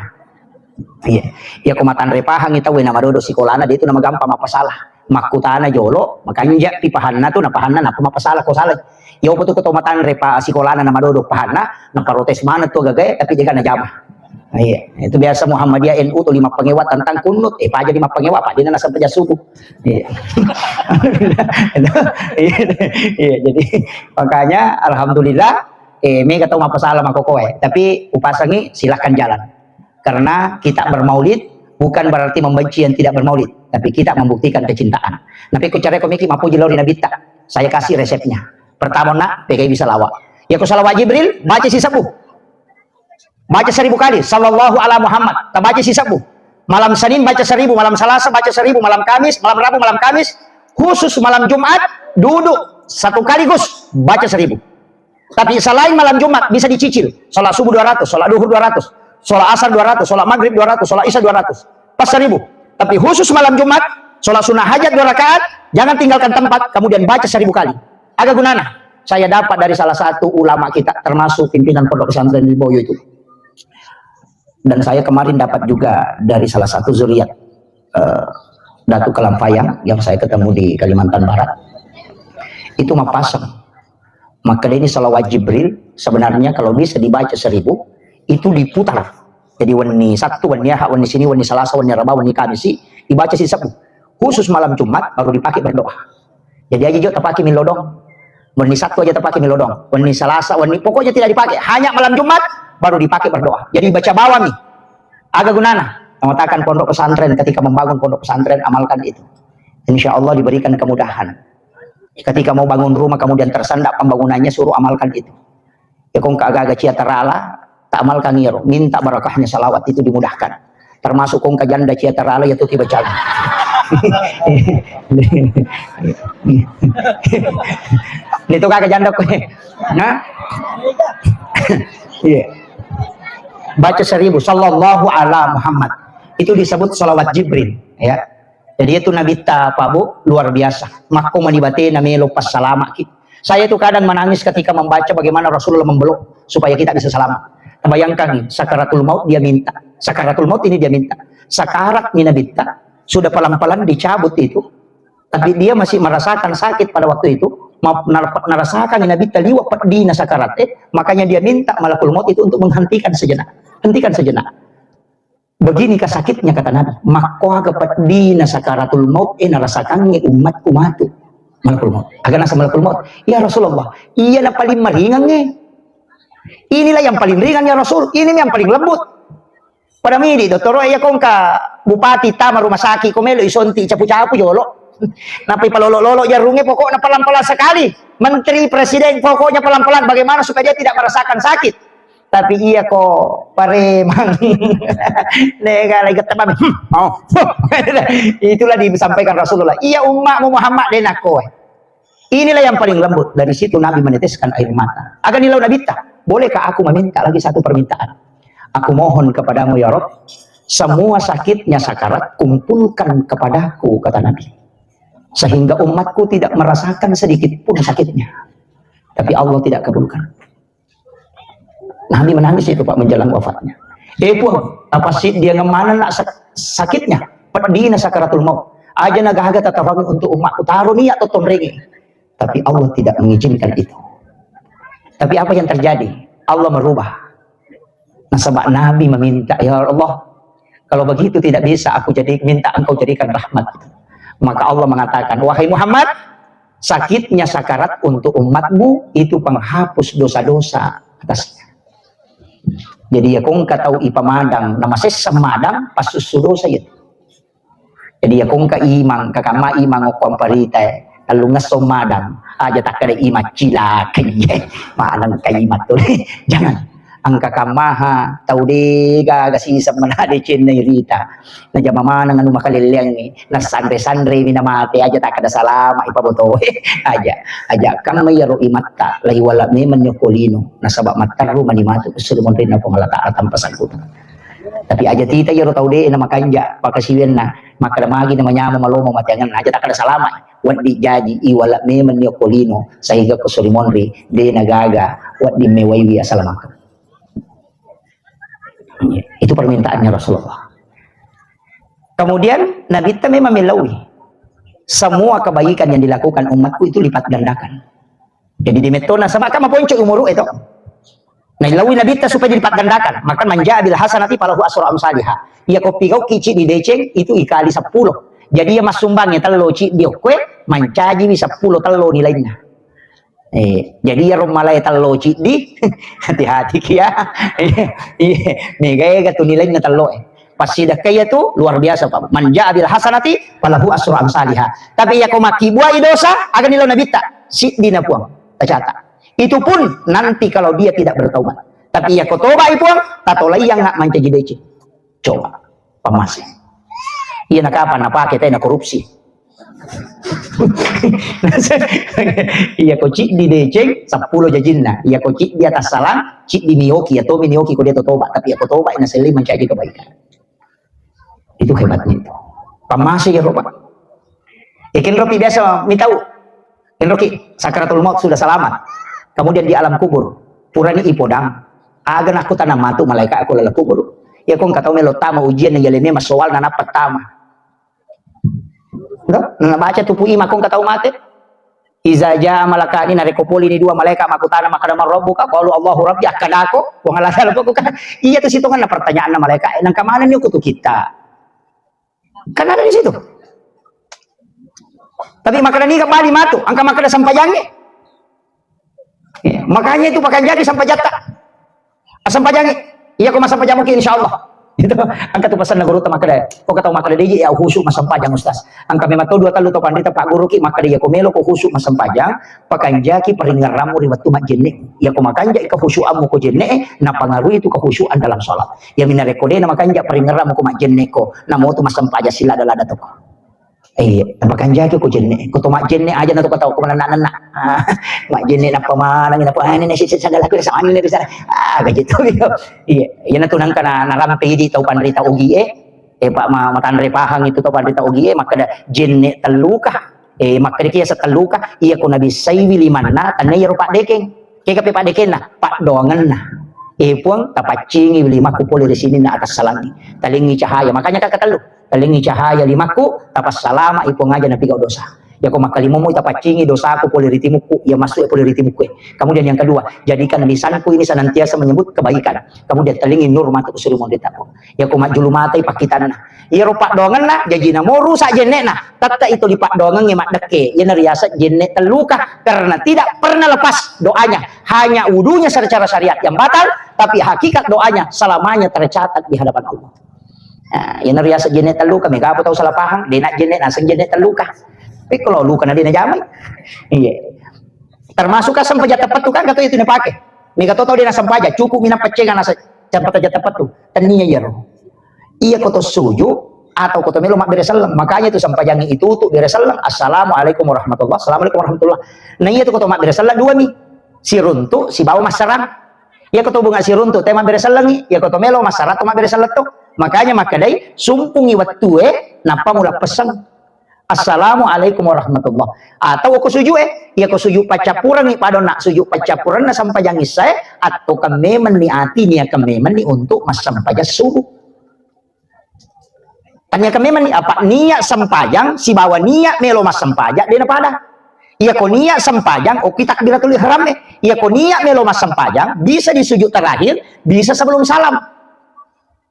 Iya. Iya ko matanre pahangi tau na madodo sikolana, dia itu nama gampang mapasalah. Makkutana jolo, makanja pi pahanna tu, na pahanna napa mapasalah ko salah. Iya ko tu ko to matanre pa sikolana na madodo pahanna, na protes mana tu gagae, tapi dia kan najama. Iya, itu biasa Muhammadiyah N U tu lima pengewa tentang kunut. Eh, paja lima pengewa, apa dia na sampai jas subuh. Iya. Iya, iya, jadi makanya alhamdulillah, eh, mega tau mapasalah makokoe. Tapi upasangi silahkan jalan. Karena kita bermaulid bukan berarti membenci yang tidak bermaulid, tapi kita membuktikan kecintaan. Tapi ku cara komiki mapuji lori Nabitta. Saya kasih resepnya. Pertama nak, pegai bisa lawa. Ya ku salawat Jibril, baca sisebbu. Baca seribu kali, sallallahu ala Muhammad. Tabaca sisebbu. Malam Senin baca seribu, malam Selasa baca seribu, malam Kamis, malam Rabu, malam Kamis, khusus malam Jumat, duduk satu kaligus baca seribu. Tapi selain malam Jumat bisa dicicil. Sholat subuh dua ratus, sholat duhur dua ratus, sholat asar dua ratus, sholat maghrib dua ratus, sholat isya dua ratus. Pas seribu. Tapi khusus malam Jumat, sholat sunnah hajat dua rakaat, jangan tinggalkan tempat, kemudian baca seribu kali. Aga gunana? Saya dapat dari salah satu ulama kita, termasuk pimpinan pondok pesantren di Boyo itu. Dan saya kemarin dapat juga dari salah satu zuriat, eh, Datu Kalampayang yang saya ketemu di Kalimantan Barat. Itu mapasang. Maka ini salawat Jibril, sebenarnya kalau bisa dibaca seribu, itu diputar. Jadi wenni Sabtu, wenni Ahad, wenni Senin, wenni Selasa, wenni Arba, wenni Kamisi, dibaca sisebbu. Khusus malam Jumat baru dipakai berdoa. Jadi aja jo tapake milodong. Wenni Sabtu aja tapake milodong. Wenni Selasa, wenni, pokoknya tidak dipakai. Hanya malam Jumat baru dipakai berdoa. Jadi baca bawami. Aga gunana? Mengatakan pondok pesantren, ketika membangun pondok pesantren, amalkan itu. Insya Allah diberikan kemudahan. Ketika mau bangun rumah, kemudian tersendak pembangunannya, suruh amalkan itu. Ya, kongka aga-aga cia terala, tak amalkan iro. Minta barakahnya salawat itu dimudahkan. Termasuk kongka janda cia terala, ya tuh tiba jalan. Itu kagak janda kok. Nah? Iya. Baca seribu, sallallahu ala Muhammad. Itu disebut salawat Jibril, ya. Jadi itu Nabitta, Pak Bu, luar biasa. Makko mani batena melo passalamaki. Saya itu kadang menangis ketika membaca bagaimana Rasulullah memeluk supaya kita bisa selamat. Bayangkan, sakaratul maut dia minta. Sakaratul maut ini dia minta. Sakarat ni Nabitta, sudah pelan-pelan dicabut itu, tapi dia masih merasakan sakit pada waktu itu. Ma-, nar-, narasakan ni Nabitta liwa peddina sakarat, eh, makanya dia minta malakul maut itu untuk menghentikan sejenak. Hentikan sejenak. Begini kasakitnya, kata Nabi, makkoaga peddina sakaratul maut, eh, narasakangngi ummatku matu malakul maut. Aga nasa malakul maut, "Ya Rasulullah, iya na paling maringangnge. Inilah yang paling ringan, ya Rasul. Ini yang paling lembut." Pada midi, dottoro, iya kongka bupati tama rumah sakit, ko melo isonti capu-capu jolo. Napai palolo-lolo jarungnge, pokoknya pelan-pelan sekali. Menteri, presiden, pokoknya pelan-pelan. Bagaimana supaya dia tidak merasakan sakit? Tapi iya ko paremang. Nega lagi ketemu. Hmm, oh. Itulah disampaikan Rasulullah. Iya ummamu Muhammad, de nakkoe. Inilah yang paling lembut. Dari situ Nabi meneteskan air mata. Aga nilau Nabitta, "Bolehkah aku meminta lagi satu permintaan? Aku mohon kepadamu, ya Rabb, semua sakitnya sakarat kumpulkan kepadaku," kata Nabi. "Sehingga umatku tidak merasakan sedikit pun sakitnya." Tapi Allah tidak kabulkan. Nabi menangis itu, Pak, menjelang wafatnya. "Eh, Puang, apa sih dia ngemana nak sak-, sakitnya? Pedina sakaratul maut. Aja nagaga tatarangi untuk umatku. Taruh niat to tonrenge." Tapi Allah tidak mengizinkan itu. Tapi apa yang terjadi? Allah merubah. Nasaba Nabi meminta, "Ya Allah, kalau begitu tidak bisa, aku jadi, minta Engkau jadikan rahmat." Maka Allah mengatakan, "Wahai Muhammad, sakitnya sakarat untuk umatmu itu penghapus dosa-dosa atasnya." Jadi ya kongka tau ipamadang, nama sessa madang, passussu dosa itu. Jadi ya kongka imang, kakamma imang okko amparita, Tellungesso madang, aja takkeda i maccilaka iye, maneng ka i matto. Jangan. Engka kammaha tau de gaga siseng mena decenna irita. Najama maneng anu makalelleangngi, nassanre-sanremi namate, aja takkeda salama ipabotoe. Aja, aja kamma iyaro imatta, laiwala memenni okko lino, nasaba matterru mani matu esso ri monrinna Puang Allah Taala tanpa sanggup. Tapi aja tita iyaro tau de na makanja pakasiwianna, makkeda magi na manyameng malomo mateangenna, aja takkeda salama. Wedding jaji iwala memenni okko lino, sehingga ko sori monri, de na gaga wedding mewaiwi asalamakeng. Itu permintaannya Rasulullah. Kemudian Nabitta memang melaui, semua kebaikan yang dilakukan umatku itu lipat gandakan. Jadi di metona sama kan maponco umuru itu. Nah, lawi Nabitta supaya dilipat gandakan. Maka man jaa bil hasanati falahu asru amsaliha. Iya ko pigauki ciddi deceng itu ikali seppulo. Jadi iya massumbang ya tello ciddi okkoe mancajiwi seppulo tello nilainna. Eh, jadi iya ro malae tello ciddi, hati-hati ki ya. Iya, mega ega tu nilainna tello e. Passidakka iya tu luar biasa, Pak. Man jaa bil hasanati falahu asru amsaliha. Tapi iya ko makkibuai dosa, aga nilo Nabitta? Siddi na Puang, tacata. Itu pun nanti kalau dia tidak bertaubat. Tapi iya ko tobai Puang, tatolaiang mancaji deceng. Coba, pamase. Iya na kapan napake tena korupsi. Iya ko ciddi deceng, seppulo jajinna. Iya ko ciddi atas salam, ciddi mioki, ya tomi nioki ko dia toba. Tapi iya ko toba, ina selli mancaji kebaikan. Itu hebatnya itu. Pamase ya Pak. Ya kenropi biasa mitau. Kenroki sakaratul maut sudah selamat. Kemudian di alam kubur, purani ipodang. Aga nakku tanam matu malaikat aku lala kubur. Ya kong katau melo tama ujian yang jalene masowal nanap pertama. No? Nana baca tupu ima kong katau mate. Iza jaa malakani, narekko polini dua malaika makkutana makkeda, "Man rabbuka?" Qalu, "Allahu rabbi," akkadako, "Puang Allah Taala ko," kan. Iya tu sitonganna pertanyaanna malaika, "Nangka manenni kutu kita?" Kan ada di situ. Tapi makkeda niga bali matu, engka makkeda sempajangnge. Iya, makanya itu pakanjaki sempajatta. Assempajangngi. Iya ko massempajang muki insyaallah. Itu engka tu pesanna gurutta makkeda, ko katau makkeda deji ya khusyuk massempajang ustaz. Engka memang to dua tellu to panrita pagguruki makkeda iya ko melo ko khusyuk massempajang, pakanjaki paringerrammu ri wettu majjenne. Iya ko makanja kekhusyuammu ko jenne, napangaruhi tu kekhusyuan dalam salat. Iya minna rekko de na makanja paringerrammu ko majjenne ko, namo tu massempajang silada-lada to ko. Eh, tapakanjaki ko jenne. Ko to majjenne aja na to ko tau ko manenna-nenna. Ah, majjenne nappa maneng, nappa, "Ah, ini nasi sadar aku rasa ini, rasa." Ah, begitu. Iya, iya na tu nangka na, narampe idi tau panrita ugi e. Eh, Pak, ma-, matanre pahang itu tau panrita ugi e, makkeda jenne telluka. Eh, makkeda kia setelluka, iya ko nabissaiwi limanna, tanna iya ro paddekeng. Kega pe paddekenna, paddoangenna. Eh, Puang, tapaccingi limakku pole ri sininna atas salangi. Talengi cahaya. Makanya kaka tellu. Talengi cahaya limakku, tapassalama i Puang aja napigau dosa. Yako makkalimommo tapaccingi dosaku pole ri timukku, iya massu pole ri timukku. Kemudian yang kedua, jadikan lisanku ini senantiasa menyebut kebaikan. Kemudian talengi nur mata usuri mondetaku. Yako majjulu matai pakkitanna. Iyaro paddoangenna, jaji namo rusak jenne'na. Tette itu di paddoangengnge maddekke. Iyana riaseng jenne telluka karena tidak pernah lepas doanya. Hanya wudunya secara syariat yang batal, tapi hakikat doanya selamanya tercatat di hadapan Allah. Nah, iyana riaseng jenne telluka, mega apa tau salah paham, dena jenne naseng jenne telluka. Tapi kalau luka na dena jamai. Iya. Termasuk kan sempajang teppettu kan kata itu napake. Mega to tau dena sempajang, cukup minang paccenga nasa sempajang teppettu. Tennia iyaro. Iya ko to suju atau ko to melo mabbere selleng. Makanya itu sempajangi itu tu bere selleng. Assalamualaikum warahmatullah. Assalamualaikum warahmatullah. Nah iya tu ko to mabbere selleng dua mi. Siruntu sibawa massarang. Iya ko to bunga siruntu te mabbere sellengi. Iya ko to melo massarang to mabbere selleng to. Makanya makkedai sumpungi wettue nappa mula pesseng. Assalamualaikum warahmatullah. Atau ko sujud e, iya ko sujud paccappurengngi padonna, sujud paccappurenna sempajang issae, atau kemmemenni ati niat kemmemenni untuk massempajang subuh. Tania kemmemenni apa niat sempajang sibawa niat melo massempajang dena pada. Iya ko niat sempajang, oki takbiratul ihram e. Iya ko niat melo massempajang, bisa di sujud terakhir, bisa sebelum salam.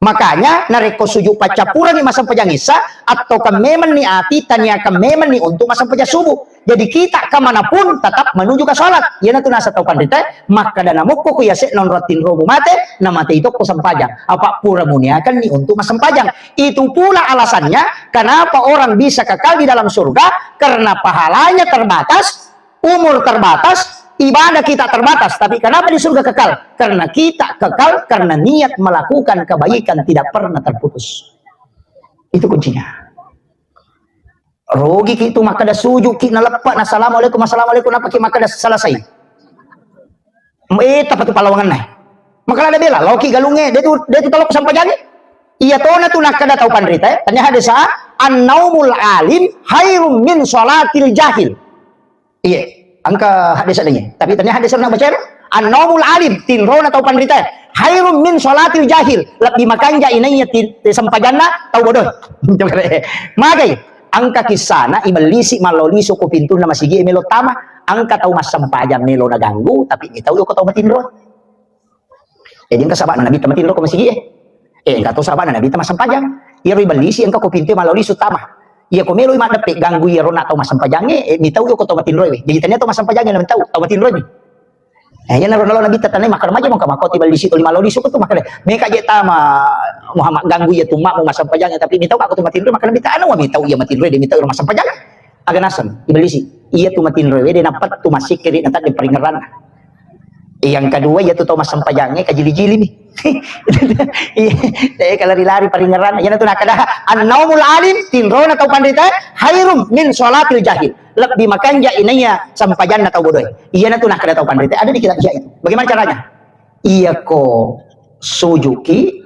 Makanya, narekko sujud paccappurengngi massempajang isya, attokan memenni ati, taniakan memenni untuk massempajang subuh. Jadi, kita kemanapun tetap menuju ke sholat. Iyanatu nasa tau panrita, makkeda namokko ku yase nonrong tinromu mate, namate itokko sempajang. Apa pura muniakanni untuk massempajang. Itu pula alasannya kenapa orang bisa kekal di dalam surga, karena pahalanya terbatas, umur terbatas, ibadah kita terbatas. Tapi kenapa di surga kekal? Karena kita kekal karena niat melakukan kebaikan tidak pernah terputus. Itu kuncinya. Rugi ki tu makkeda sujud ki naleppa na assalamualaikum, assalamualaikum, napa ki makkeda selesai. Eh, tapa tu palawangenna. Maka ada bela, loki galunge, dia tu, dia tu tolok sampajangi. Iya tona tu nakkeda tau panrita, eh. Tanya hadis, ah, "An-naumul alim khairum min sholatil jahil." Iya, engka hadis adanya. Tapi tanya hadis na baca, "An-naumul alim," tinrona tau panrita, eh. "Khairum min sholatil jahil." Lebih makanja inaiya ti-, ti sempajanna tau bodoh. Magai, engka kisana ibellisi mallo lisu ko pintunna masigi melo tama. Engka tau massempajang melo naganggu, tapi mitau yoko tau matinro. Jadi engka sahaba'na Nabitta matinro ko masigi e. Eh, engka to sahaba'na Nabitta massempajang. Iyaro ibellisi engka ko pintu mallo lisu tama. Iya ko meloi maddeppe ganggu iyaro na tau massempajangnge, eh, mitau yoko tau matinroe we. Jadi tania tau massempajangnge na mitau, tau matinroe mi. Eh, iya naro nalo Nabitta tanai makkeda maja mongka makkoti bellisi tuli mallo lisu ko tu makkeda. Meka je tama Muhammad ganggu iya tu makmu massempajangnge tapi mitau ka ko tu matinroe makkeda Nabitta anu wa mitau iya matinroe de mitau iro massempajangnge. Aga naseng, ibellisi. Iya tu matinroe we de napettu massikkiri na tadde paringerranna. Yang kedua, iya tu tau massempajangnge kajili-jili mi. Iya, eh, kalari-lari paringerranna. Iya tu nakkeda, "An-naumul alim," tinrona tau panrita, "khairum min sholatil jahil." Lebbi makanja inaiya sempajanna tau bodoe. Iya tu nakkeda tau panrita, ada di kitab Ihya itu. Bagaimana caranya? Iya ko sujuki,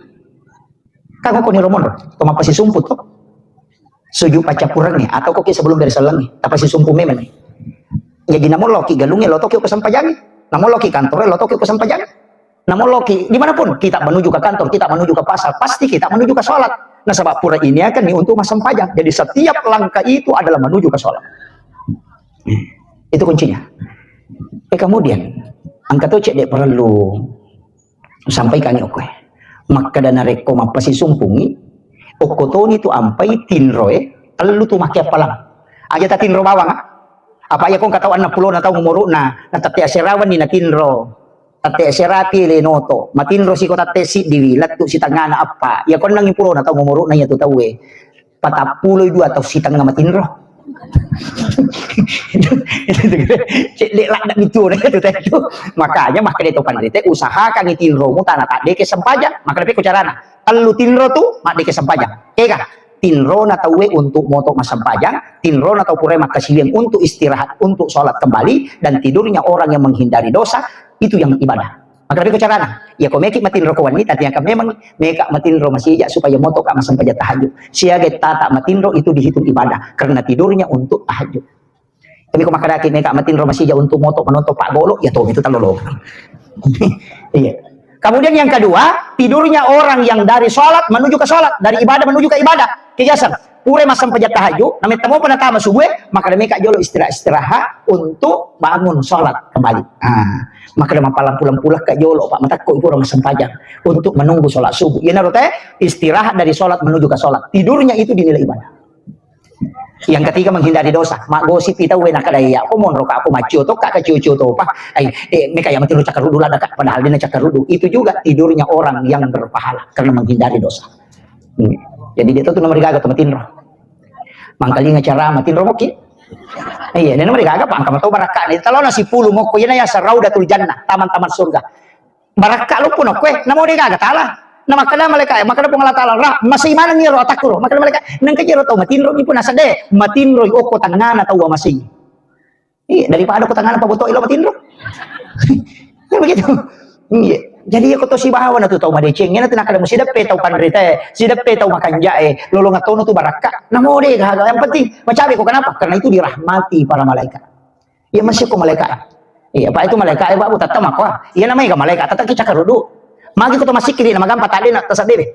Kan ko niro monro, to mappasisumpu to. Suju paccappurengnge, atau koki sebelum bere sellengnge, tappasisumpu memang. Jadi namo loki galungnge, lo toki ko sempajangnge. Namo loki kantor, lo toki ko sempajangnge. Namo loki dimanapun, kita menuju ke kantor, kita menuju ke pasar, pasti kita menuju ke sholat. Nasaba pura iniakanni untuk massempajang. Jadi setiap langkah itu adalah menuju ke sholat. Itu kuncinya. Eh, kemudian, engka to cedde perlu sampaikangngi okkoe. Makkeda narekko mappasisumpungngi, okko toni tu ampai tinroe, tellu tu makkeappalang. Aja tatinro bawang, ah. Apa iya ko engka tau enneng pulona taung umuru'na, na tette aserawanni natinro. Tette aserapi lenoto, matinro siko tette siddiwi, lettu sitengngana eppa. Iya ko enneng pulona taung umuru'na iya tu tauwe. Patappulo dua tau sitengnga matinro. Itu, itu, itu, cedde ladde itu, itu, itu. Makanya, makanya itu panrita, usahakan tinromu tana tadde ke sempajang. Makanya peko carana. Tellu tinro tu, madde ke sempajang. Ega, tinrona tauwe untuk moto massempajang, tinrona tau pura makkasiwiang untuk istirahat, untuk sholat kembali, dan tidurnya orang yang menghindari dosa, itu yang ibadah. Maka lebih carana, iya ko meki matinro ko wenni, tatiaka memang meka matinro masija supaya motoka massempajang tahajud. Siaga tata matinro itu dihitung ibadah karena tidurnya untuk tahajud. Tapi ko makadaki meka matinro masija untuk moto menonton pak bolo, ya toh itu terlalu. Iya. Kemudian yang kedua, tidurnya orang yang dari sholat menuju ke sholat, dari ibadah menuju ke ibadah. Kebiasaan. Pura massempajang tahajud, nametta mopa natama subuh, maka meka jolo istirahat-istirahat untuk bangun sholat kembali. Ah, maka mappalempuleng-puleng ka jolo, Pak, matakko pura massempajang untuk menunggu sholat subuh. Iyanaro te istirahat dari sholat menuju ke sholat. Tidurnya itu dinilai ibadah. Yang ketiga menghindari dosa. Maggosip pi tau wena kada iya, ko monro ka, ko macio to ka, ka cio-cio to pa. Ai, eh, meka ya matinro cakkaruddu ladda ka, padahal dia cakkaruddu. Itu juga tidurnya orang yang berpahala karena menghindari dosa. Hmm. Jadi dia tu nama rigaga tu matinro. Mangkalinga cara matinro moki. Iya, dia nama rigaga pa angka matau barakka ni. Talona sipulu mokko, iyana ya saraudatul jannah, taman-taman surga. Barakka loppo nokko e, namo de gaga tala. Na makkeda malaika, makkeda Puang Allah Taala, "Ra, masei maneng iyaro atakku ro." Makkeda malaika, "Nengka jero tau matinro mi pun asade, matinro okko tangngana tau masei." Iya, daripada ko tangana paboto ilo matinro. Ya begitu. Iya. Jadi ya ko to sibawa na tu tau madeceng, iyana tu nakkeda musi deppe tau panrita e, si deppe tau makanja e, lolong atono tu barakka. Namo de gaga, yang penting macabe ko kenapa? Karena itu dirahmati para malaikat. Iya masih ko malaikat. Iya, Pak itu malaikat e, Pak, bu, tetap mako. Iya namanya malaikat, tetap kita karudu. Magi ko to masih kiri nama gampa tadi nak tasabebe.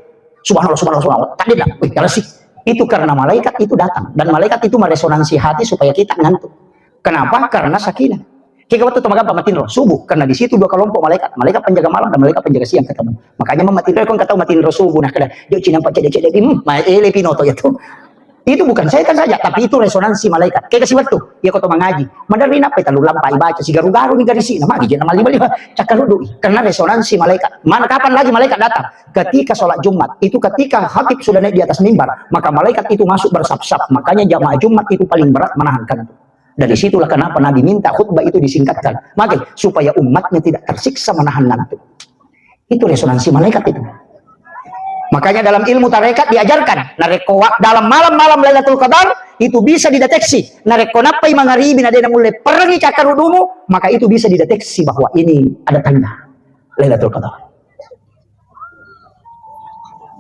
Subhanallah, subhanallah, subhanallah. Tadi nak, wih, kalau sih. Itu karena malaikat itu datang dan malaikat itu meresonansi hati supaya kita ngantuk. Kenapa? Karena sakinah. Kega wettu to magampa matinro? Subuh, karena di situ dua kelompok malaikat, malaikat penjaga malam dan malaikat penjaga siang ketemu. Makanya memang matinro, kau kata matinro subuh, nah, kada, "Jok, cinampa cedek-cedek, hmm, ma-, ele pinoto ya tuh." Itu bukan setan saja, tapi itu resonansi malaikat. Kayak kasih waktu, ya kau to mengaji. Madari napa itu lu lampai baca, si garu-garu nih garisi, nama aja nama lima-lima, cakar dulu. Karena resonansi malaikat. Mana kapan lagi malaikat datang? Ketika sholat Jumat, itu ketika khatib sudah naik di atas mimbar, maka malaikat itu masuk bersap-sap. Makanya jamaah Jumat itu paling berat menahan kantuk. Dari situlah kenapa Nabi minta khutbah itu disingkatkan. Maka supaya umatnya tidak tersiksa menahan ngantuk. Itu resonansi malaikat itu. Makanya dalam ilmu tarekat diajarkan, narekko wa-, dalam malam-malam Lailatul Qadar itu bisa dideteksi. Narekko nappai mangaribi na dena mulle perengi cakkarudumu, maka itu bisa dideteksi bahwa ini ada tanda Lailatul Qadar.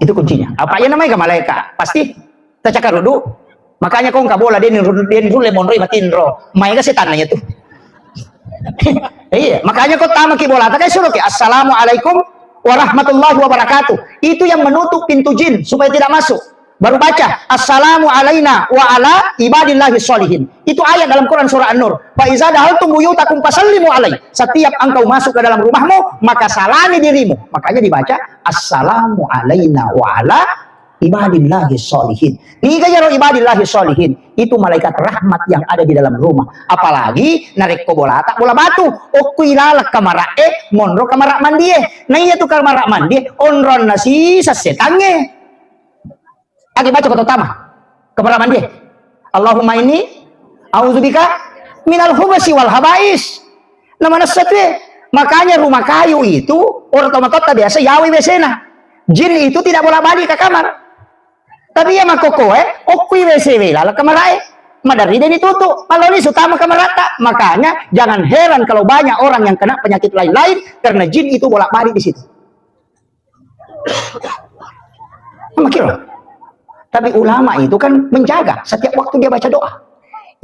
Itu kuncinya. Apa ya namanya malaikat? Pasti tacakkarudu. Makanya kau nggak bola, dia nurun, dia nurulle monroi matinro. Maega setanna itu. Iya, makanya kau tamaki bola, tak suruh ke, "Assalamualaikum warahmatullahi wabarakatuh." Itu yang menutup pintu jin supaya tidak masuk. Baru baca, "Assalamu alaina wa ala ibadillahi sholihin." Itu ayat dalam Quran surah An-Nur. "Fa iza dahaltum buyutakum fasallimu alai." Setiap engkau masuk ke dalam rumahmu, maka salami dirimu. Makanya dibaca, "Assalamu alaina wa ala ibadillahi sholihin." Niga jaro ibadillahi sholihin? Itu malaikat rahmat yang ada di dalam rumah. Apalagi narekko bolata bola batu, okkui laleng kamara'e, monro kamara mandie. Nah, iya tu kamara mandie, onronna sisa setangnge. Agi baca kota utama. Kamara mandie. Allahumma inni a'udzubika minal khubasi wal habais. Nama nessa tu, eh. Makanya rumah kayu itu, orang tua matotta biasa yawi W C-na. Jin itu tidak bolak-balik ke kamar. Tapi ya makoko, eh, okkui W C we laleng kamarae. Madari deni tutu, maloni sutama kamarata. Makanya jangan heran kalau banyak orang yang kena penyakit lain-lain karena jin itu bolak-balik di situ. Makiro. Tapi ulama itu kan menjaga setiap waktu dia baca doa.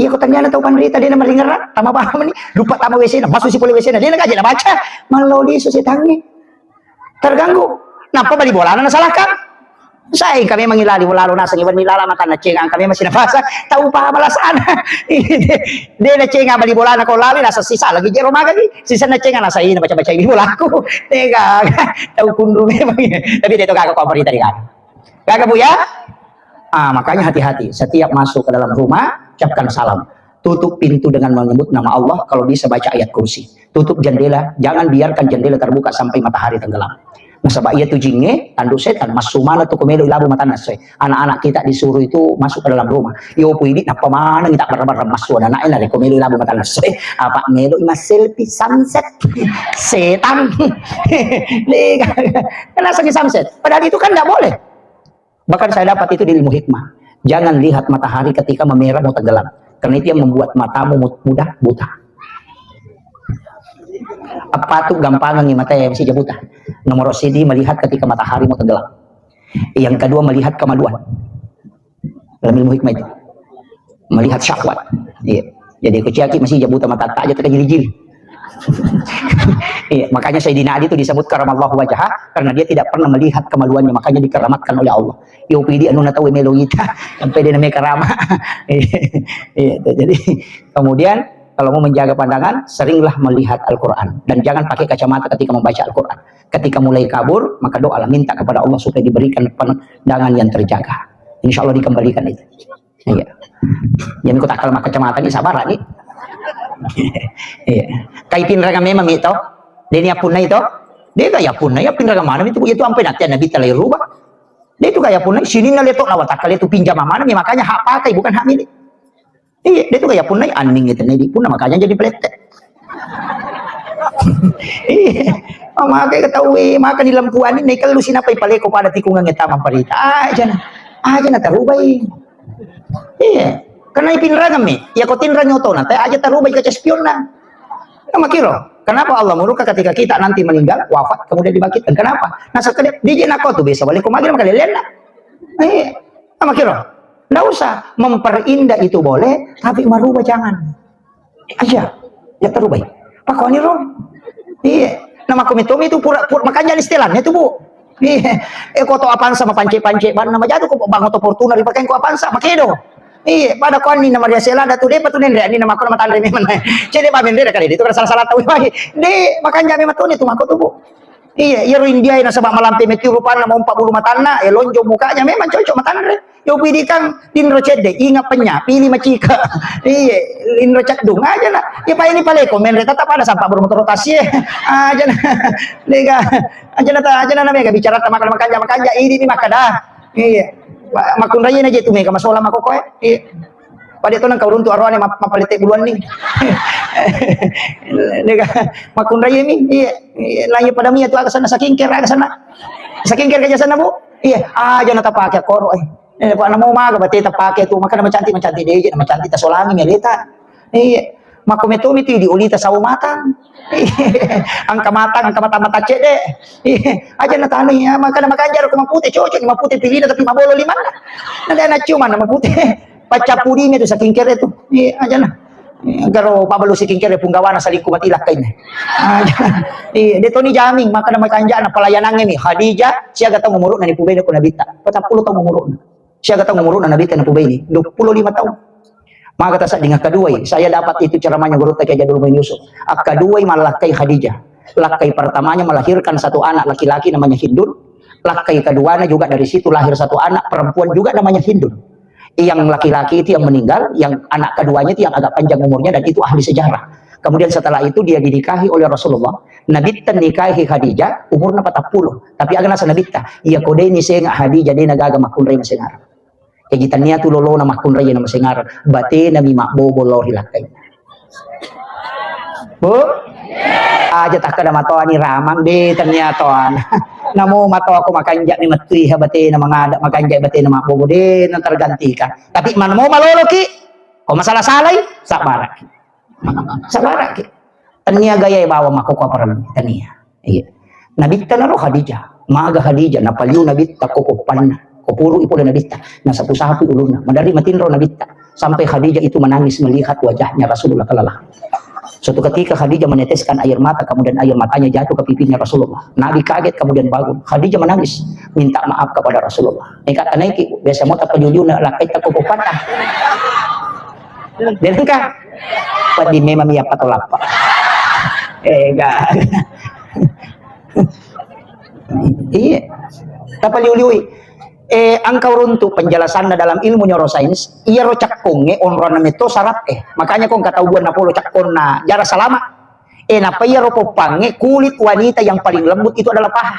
Iya, kau tanyana tau panrita, dia na maringerang, tama paham ni, lupa tama W C-na, masuk si pole W C-na, dia na kaji na baca, maloli su setangnge. Terganggu. Napa bali bolana nasalahkan? Saya kami mangilali bolalo nasang iwan nilala matanna cengang kami masih nafasa, tau paham alasana. Dia na cengang bali bolana kau lali nasa sisa lagi jero magani, sisa na cengang nasa ini baca-baca ini bolaku. Tega, tau kunru memang. Tapi dia tu kagak kau berita di kami. Gaga, Bu, ya? Ah, makanya hati-hati. Setiap masuk ke dalam rumah, ucapkan salam. Tutup pintu dengan menyebut nama Allah, kalau bisa baca ayat kursi. Tutup jendela, jangan biarkan jendela terbuka sampai matahari tenggelam. Nasaba iya tu jingnge, tanduk setan, massu mana tu ko melo ilabu matanna soe. Anak-anak kita disuruh itu masuk ke dalam rumah. Yo pui di nappa maneng tak bareng-bareng massu anak-anak, eh, narekko melo ilabu matanna soe. Apa melo i mas selfie sunset? Setan. Lega. Kenapa sunset? Padahal itu kan nggak boleh. Bahkan saya dapat itu di ilmu hikmah. Jangan lihat matahari ketika memerah mau tenggelam. Karena itu yang membuat matamu mud-, mudah buta. Apa tu gampangan nih mata yang masih buta? Nomor sidi melihat ketika matahari mau tenggelam. Yang kedua melihat kemaluan. Dalam ilmu hikmah itu. Melihat syahwat. Iya. Jadi kuciaki masih jabuta mata tak aja terkejil-jil. Iya, makanya Sayyidina Ali itu disebut karamallahu wajhah karena dia tidak pernah melihat kemaluannya, makanya dikeramatkan oleh Allah. Yo pidi anu na tau melo ita sampai dia namanya karama. Iya, iya, itu. Jadi kemudian kalau mau menjaga pandangan, seringlah melihat Al-Quran dan jangan pakai kacamata ketika membaca Al-Quran. Ketika mulai kabur, maka doalah minta kepada Allah supaya diberikan pandangan yang terjaga. Insya Allah dikembalikan itu. Iya. Jadi ku takkal maka kacamata ni sabar ni. Iya. Kai pinrang memang itu. Dia ni apunna itu. Dia kai apunna ya pinrang mana itu, itu sampai nanti Nabi talai rubah. Dia itu kai apunna sini na letok lawa takkal itu pinjam mana ni makanya hak pakai bukan hak milik. Iya, dia itu kai apunna anning itu ni di punna makanya jadi pelete. Iya. Oh, maka ketahui maka di lampuan ini kalau sinapai paleko pada tikungan eta mamparita. Aja na. Aja na tarubai. Iya. Karena ipinrangeng mi. Ya kau tinrang otona, teh aja tarubai kaca spionna. Nah, makiro. Kenapa Allah murka ketika kita nanti meninggal, wafat, kemudian dibangkitkan? Kenapa? Nah, sekali dia nak kau tu bisa balik kau magil maka lelena. Iya. Nah, makiro. Nggak usah memperindah itu boleh, tapi merubah jangan. Aja, ya terus baik. Pakoni ro. Iya. Nama aku mitomi itu pura, pura makanya istilah itu bu. Iya. Eh kau tau Avanza sama pancek-pancek ban nama jatuh kok bangun tau Fortuner dipakai kau Avanza makedo. Iya, pada ko anninna mariase ladda tu, depa tu nenre anninna makko na matanre memang. Cede ba menre da kale de tu, salah-salah tau wae. De, makanja memang tu ne tu makko tu, Bu. Iya, iyaro India e nasaba malampe metti rupanna, mompa bulu matanna, e, lonjong mukanya, memang cocok matanre. Yo pidikang linro cedde, inga penya, pili macika. Iya, linro caddung aja na. Ya pa ini paleko menre, tetap ada sampa bermotor rotasi e. Aja na. Dega, aja na ta, aja na mega bicara ta makanja, makanja, idi ni makkada. Iya. Makkunrai na je tu mega masola makko koe. Iya. Pada to nang kau runtu aroane map-, mapalete buluanni. Dega, makkunrai mi. Iya. Iya, na iya pada mi tu aga sana saking kera aga sana. Saking kera aja sana, Bu. Iya, aja na tapake koro e. Eh, pa namo maga bate tapake tu, makana macanti, macanti de je, macanti tasolangi mi aleta. Iya. Makko meto mi tu di oli ta sawo matang. Iya. Angka matang, angka matang, matang cedde. Iya. Aja na tanu ya, makana makanja ro ko mapute, cocok ni mapute pilina tapi mabolo limanna. Na de na ciuman na mapute. Paccappudi mi tu saking kere tu. Iya, aja na. Garo pabalu siking kere punggawana salingku mati lakkainna. Iya, de toni jaming, makana makanjana pelayanannya mi. Khadijah, siaga taung umuruna ni pubaine ko Nabitta. Patappulo taung umuruna. Siaga taung umuruna Nabitta na pubaine? Dua puluh lima taung. Maka tasadding akkaduai, saya dapat itu ceramahnya Gurutta Kiai Jadul Muin Yusuf. Akkaduai mallakkai Khadijah. Lakkai pertamanya melahirkan satu anak laki-laki namanya Hindun. Lakkai keduanya juga dari situ lahir satu anak perempuan juga namanya Hindun. Yang laki-laki itu yang meninggal, yang anak keduanya itu yang agak panjang umurnya dan itu ahli sejarah. Kemudian setelah itu dia dinikahi oleh Rasulullah. Nabitta nikahi Khadijah, umurna patappulo. Tapi aga nasa Nabitta, iya ko de ni senga Khadijah de na gaga makkunrai masengareng. Jadi tania tu lolona makkunrai na masengareng. Batena mi mabbobo lao ri lakkai. Bu? Aja takkada matoani ramang de tania toan. Namo matoa ko makanja mi mettui ha batena mangada makanja batena mabbobo de na tergantikan. Tapi manamo maloloki ko masalah-salai, sabbaraki. Sabbaraki. Tania gaya bawa makko ko parellu tania. Iya. Nabitta naro Khadijah. Maga Khadijah, napaliu Nabitta ko poppanna. Ko puru ipole Nabitta. Nasapu-sapu ulunna. Madari matinro Nabitta. Sampai Khadijah itu menangis melihat wajahnya Rasulullah kelelahan. Suatu ketika Khadijah meneteskan air mata, kemudian air matanya jatuh ke pipinya Rasulullah. Nabi kaget kemudian bangun. Khadijah menangis, minta maaf kepada Rasulullah. Neka tanaiki, biasa mau tak pejuju nak lakai tak kukupan. Dia kan, Pak di memang iya patolapa. Eh, enggak. Iya. Tapaliu-liui. Eh, engka uruntu penjelasanna dalam ilmu neurosains, iyaro cakkongnge onronna metto syarat e. Makanya ko engka tau buanna polo cakkonna jara salama. Eh, nappa iyaro poppangnge kulit wanita yang paling lembut itu adalah paha.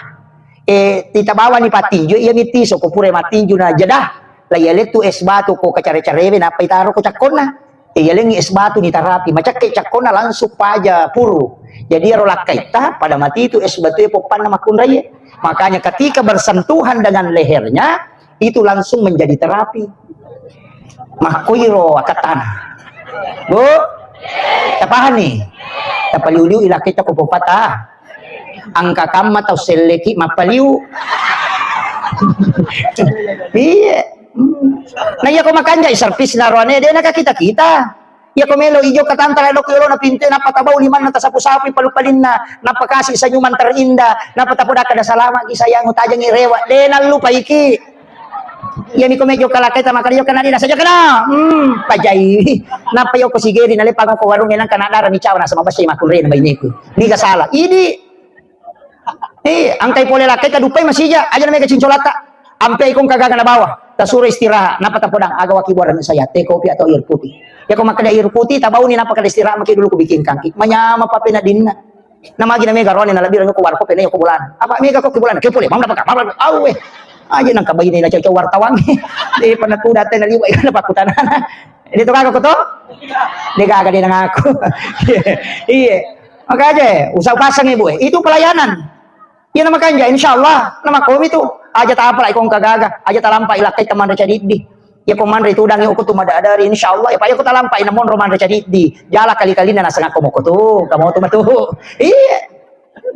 Eh, titabawani pattinju, iya mittiso ko pura mattinju na jadah. La iya lettu es batu ko kacare-carewe nappa itaro ko cakkonna. Eh, yalengngi es batu nitarapi, macakke cakkona langsung paja puru. Jadi iyaro lakkaitta pada mati itu es batu e poppanna makkunraie. Makanya ketika bersentuhan dengan lehernya, itu langsung menjadi terapi. Makkuiro akattana. Bu, tapahani? Tapaliu-liu ilakkaitta ko poppata. Angka kamma tau selleki mappaliu. Iya. Hmm. Nah, iya ko makanjai servisna roane, de naka kita-kita. Iya ko melo ijo katantara dok yolona pintu, nappa tabau limanna tasapu-sapu palu-palinna, nappa kasih senyuman terindah, nappa tapodaka da salama ki sayang utajangi rewa, de nallupaiki. Iya mi ko mejo kalakai tama kali yo kana de nasa jo kana. Hmm, pajai. Nappa yo ko sigeri nalepa ko warung enang kana dara mi cawa nasa mabasai makunre na baineku. Niga salah. Idi. Eh, angkai pole lakkai, tadupai masija, aja na mega cincolatta. Ampe ikong kagaga na bawa, tasuro istirahat, napa tapodang, aga waki buarang saya, teh kopi atau air putih. Ya ko makkeda air putih, tabauni napa kada istirahat maki dulu ku bikin kangki. Manyama pape na dinna. Na magi na mega rone na labirang ko warkop na ko bolana. Apa mega ko bolana? Ke pole, mau dapat kamar, au eh. Aja nang kabaine na cocok wartawan. Eh, pernah tu datang na liwat, na pakutanana. Ini tu kagak ko to? Dia kagak dia nang aku. Iya. Makanya, usah pasang ibu, eh. Itu pelayanan. Iya, nama kanja, insya Allah, nama komi tu. Aja tak apa lah, ikong kagaga. Aja tak lampai lah, kita manre cari di. Ya, ko manre tudang, ya, aku tu mada dari, insya Allah, ya, Pak, ya, aku tak lampai, namun roman cari di. Jala kali-kali, nana sengak komo ko tu, kamu tu matu. Iya.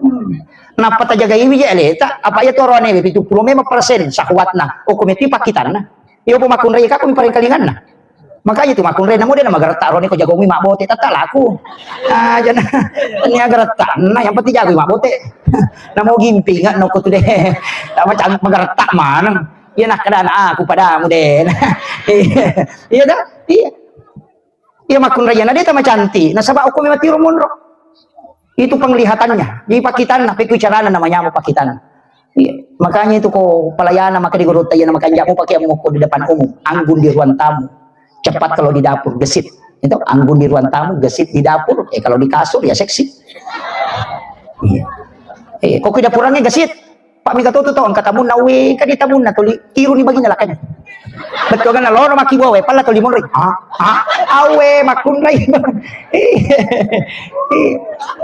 Hmm. Napa tajaga iwi je, le, tak, apa ya tu orang ini, itu puluh memang persen, sahwatna. Oh, komiti pakitan, nah. Iya, apa makun raya, kami paling kalingan, nah. Makanya tu makkunre namu de na magaretta rone ko jagomi mabbote tata laku. Ah, jana. Ini agaretta. Nah, yang penting jago mabbote. Namo gimpi ingat no ko tu de. Tak macam magaretta maneng. Iya nak kada na aku padamu de. Iya, iya dah, iya. Iya makkunraiya na de tama cantik. Nasaba okko memang tiro monro. Itu penglihatannya. Di pakitanna, pekku carana namanya pakitanna. Iya. Makanya itu ko pelayanan maka di guru tayana makanja mu pakai mukko di depan umum. Anggun di ruang tamu. Cepat kalau di dapur, gesit. Itu anggun di ruang tamu, gesit di dapur. Eh kalau di kasur ya seksi. Iya. Eh kok di dapurnya gesit? Pak mega tutu tau engka tamunna, we, engka di tamunna tuli, tiru ni bagina lakkainna. Betul kan, loro maki bawa, pala tuli monroi. Ah, ah, awe, makkunrai. Iya, iya.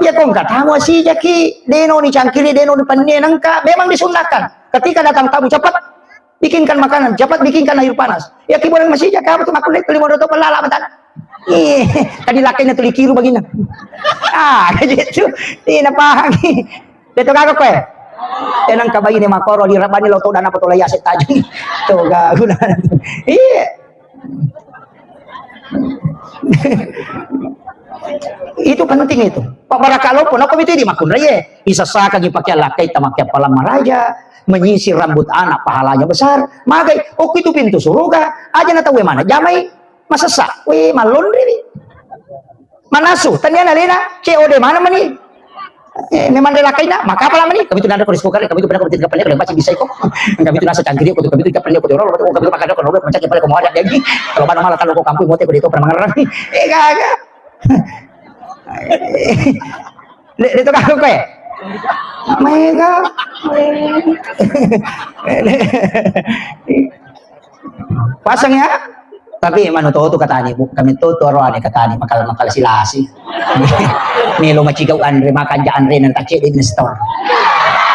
Iya, kok engka tamu asijaki, deno ni cangkiri, deno ni panne, nengka, memang disunahkan. Ketika datang tamu, cepat bikinkan makanan, cepat bikinkan air panas. Ya, ki boleh masih jaga, apa tuh makkunrai, tuli monroi tau, pala lama tan. Iya, tadi lakkainna tuli tiru bagina. Ah, gitu. Iya, napahang. Beto gaga koe. Tenang ka baine makoro di rabani lo to dana potolo yase tajung. To gaga guna. Iya. Itu penting itu. Pak baraka lo pun aku itu di makkunrai ye. Isasaka gi pakai lakai ta makai palang maraja, menyisir rambut anak pahalanya besar. Magai, oh itu pintu surga. Aja na tahu mana jamai. Masessa, wih, malonri wi. Manasu, tania nalena, C O D mana mani? Eh, memang rela kaina, maka apa lama ni? Kami tu nanda ko diskukar, kami tu pernah kami tiga pernah kalau baca bisa iko. Kami tu nasa cangkiri, kami tu tiga pernah, kami tu orang, kami tu makan, kami tu macam kepala kau mau ada lagi. Kalau mana malah kalau kau kampung, mau teko di itu pernah mengerang. Eh, gaga. Dek, dek tukang kowe? Mega. Pasang ya. Tapi manu to tu katani, bu, kami to tu roane katani, makal, makal silasi. Melo macigau anre, makanja anre nan tacce di store.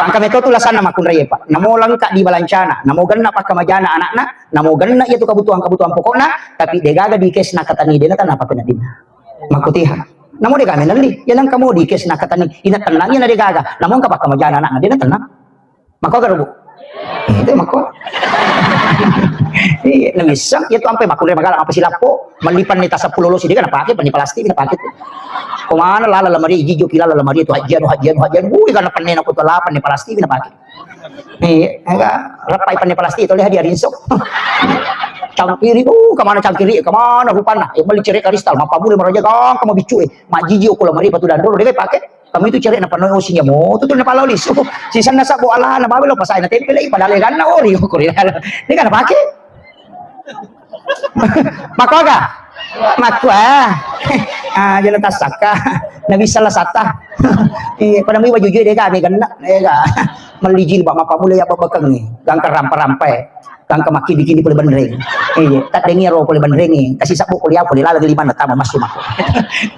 Pang kami to tu lasanna makkunrai, Pak. Namo lengka di balancana, namo genna pakkamajana anakna, namo genna iya tu kebutuhan-kebutuhan pokokna, tapi degaga di cash na katani dena tanah apa penadina. Makkutiha. Namo de kami nelli. Ya nang kamu di kes na katani ina tenang ya na de gaga. Namo engka pakkamajana anak de na tenang. Mako garu, Bu. Itu mako. Iya, na bisa. Ya tu ampe makkunrai magala apa silappo. Malipan ni tasappulo losi de kan pake pani plastik na pake tu. Kemana lala lamari jijo kilala lamari tu hajian hajian hajian. Wih kana penne na kutolapan ni plastik na pake. Iya, enggak. Rappai panne plastik, tole hadiah rinso. Cangkiri, uh, kemana cangkiri, kemana rupana? Eh, meli cere karistal, mapamule maraja gang, kamu bicu, eh. Majiji okko lamari patu dandoro, dega pake. Kamu itu cere napa noi osinya mo, tutu napa lolis. Uh, sisanna sabo alana, babe lo pasai na tempe lagi, padahal ganna ori, okko ri. Dega na pake. Makkuaga? Makkua. Ah, jana tassakka. Nabi salah sata. Iya, pada mui baju jui dega, mega na, dega. Melli jilbab mapamula ya babakeng ni. Gangka rampa-rampa. Gangka makkidi-kidi pole benreng. Iya, taddengi ro pole benreng ni. Kasi sabbu kuliah pole lala lima na tama massu mako.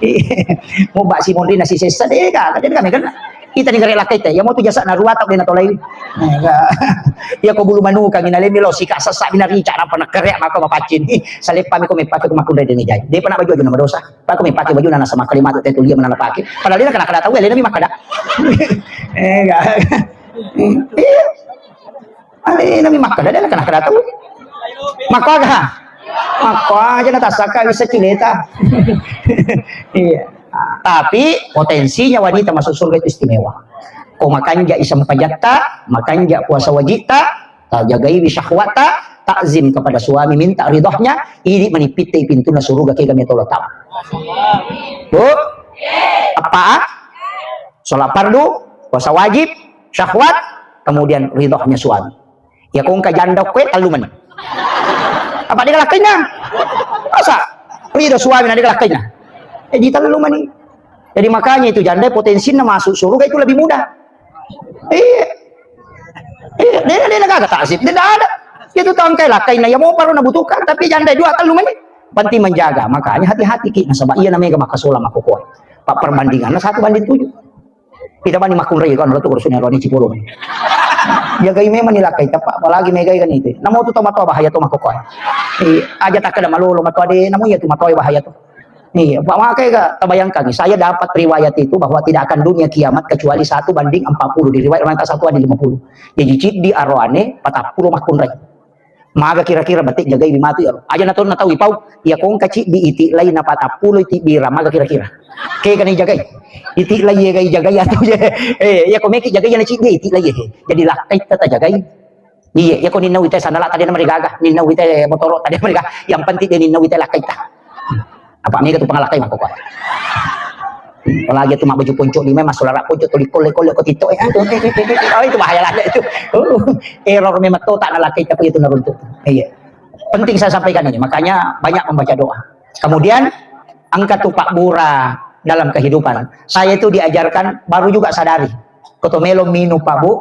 Iya. Mau bak si mondri nasi sesa dega, dega mega na. Kita ni gare lakkai te, ya mau tu jasa na rua tau dena tolai. Ya ko bulu manuka mina lemi lo sika sasa mina rica napa na kere maka mapaccin. Saleppa mi ko mepake ko makkunrai deni jai. De pernah baju aju nama dosa. Pako mepake baju nana sama kali matu te tulia mana pake. Padahal dia kena kena tahu ya, lena mi makkada. Eh, enggak. Iya. Alena mi makkada, de na kena-kena tau. Makkuaga? Makkuaga na tassakka bisa cileta. Iya. Tapi potensinya wanita masuk surga itu istimewa. Ko makanja isempajatta, makanja puasa wajibta, tajagaiwi syahwatta, takzim kepada suami, minta ridhonya, idi manipitte pintunna suruga kega metolo tau. Bu? Apa? Sholat fardu, puasa wajib, syahwat, kemudian ridhonya suami. Ya ko engka janda koe tellu mani. Apa de lakkainna? Masa ridho suami na de lakkainna? Eh, di tellu mani. Jadi makanya itu janda potensinna masuk surga itu lebih mudah. Iya. Iya, de, de gaga takzim, de ada. Itu tau engka lakkainna ya mau baru nabutuhkan, tapi janda dua tellu mani. Penting menjaga, makanya hati-hati ki nasaba iya namanya maka sola mako koe. Pak perbandinganna satu banding tujuh. Kita bani makkunrai kan, lo tu urusannya lo ni cipolo. Jagai memang ni lakkai tepat, apalagi megai kan itu. Namo tu tomat bahaya tu mako koe. Iya, aja tak ada malolo matu ade, namo iya tu matoe bahaya tu. Iya, Pak, makanya tabayangkan, saya dapat riwayat itu bahwa tidak akan dunia kiamat kecuali satu banding empat puluh, di riwayat orang satu banding lima puluh. Jadi ciddi aroane patappulo makkunrai. Maga kira-kira bete jagai matu ya. Aja na tau na tau ipau, ya ko engka ciddi iti lai na patappulo iti bira maga kira-kira. Ke kan jagai. Iti lai ya gai jagai atau ya. Eh, ya ko meki jagai na ciddi iti lai ya. Jadi lakkai tata jagai. Iya, iya ko ninna wita sandala tadi namarigaga, ninna wita motoro tadi namarigaga. Yang penting dia ninna wita lakkaita. Apa mega tu pangalakkai mako kok. Apalagi tu mak baju ponco lima, masuk larak ponco tu likol-likol ko tito. Eh, itu, eh, eh, eh, eh, oh, itu bahaya lagi itu. Oh, error memang total lakkaita itu naruntuk. Iya. Penting saya sampaikan ini, makanya banyak membaca doa. Kemudian, engka tu pabbura dalam kehidupan. Saya itu diajarkan, baru juga sadari. Koto melo minum, Pak Bu,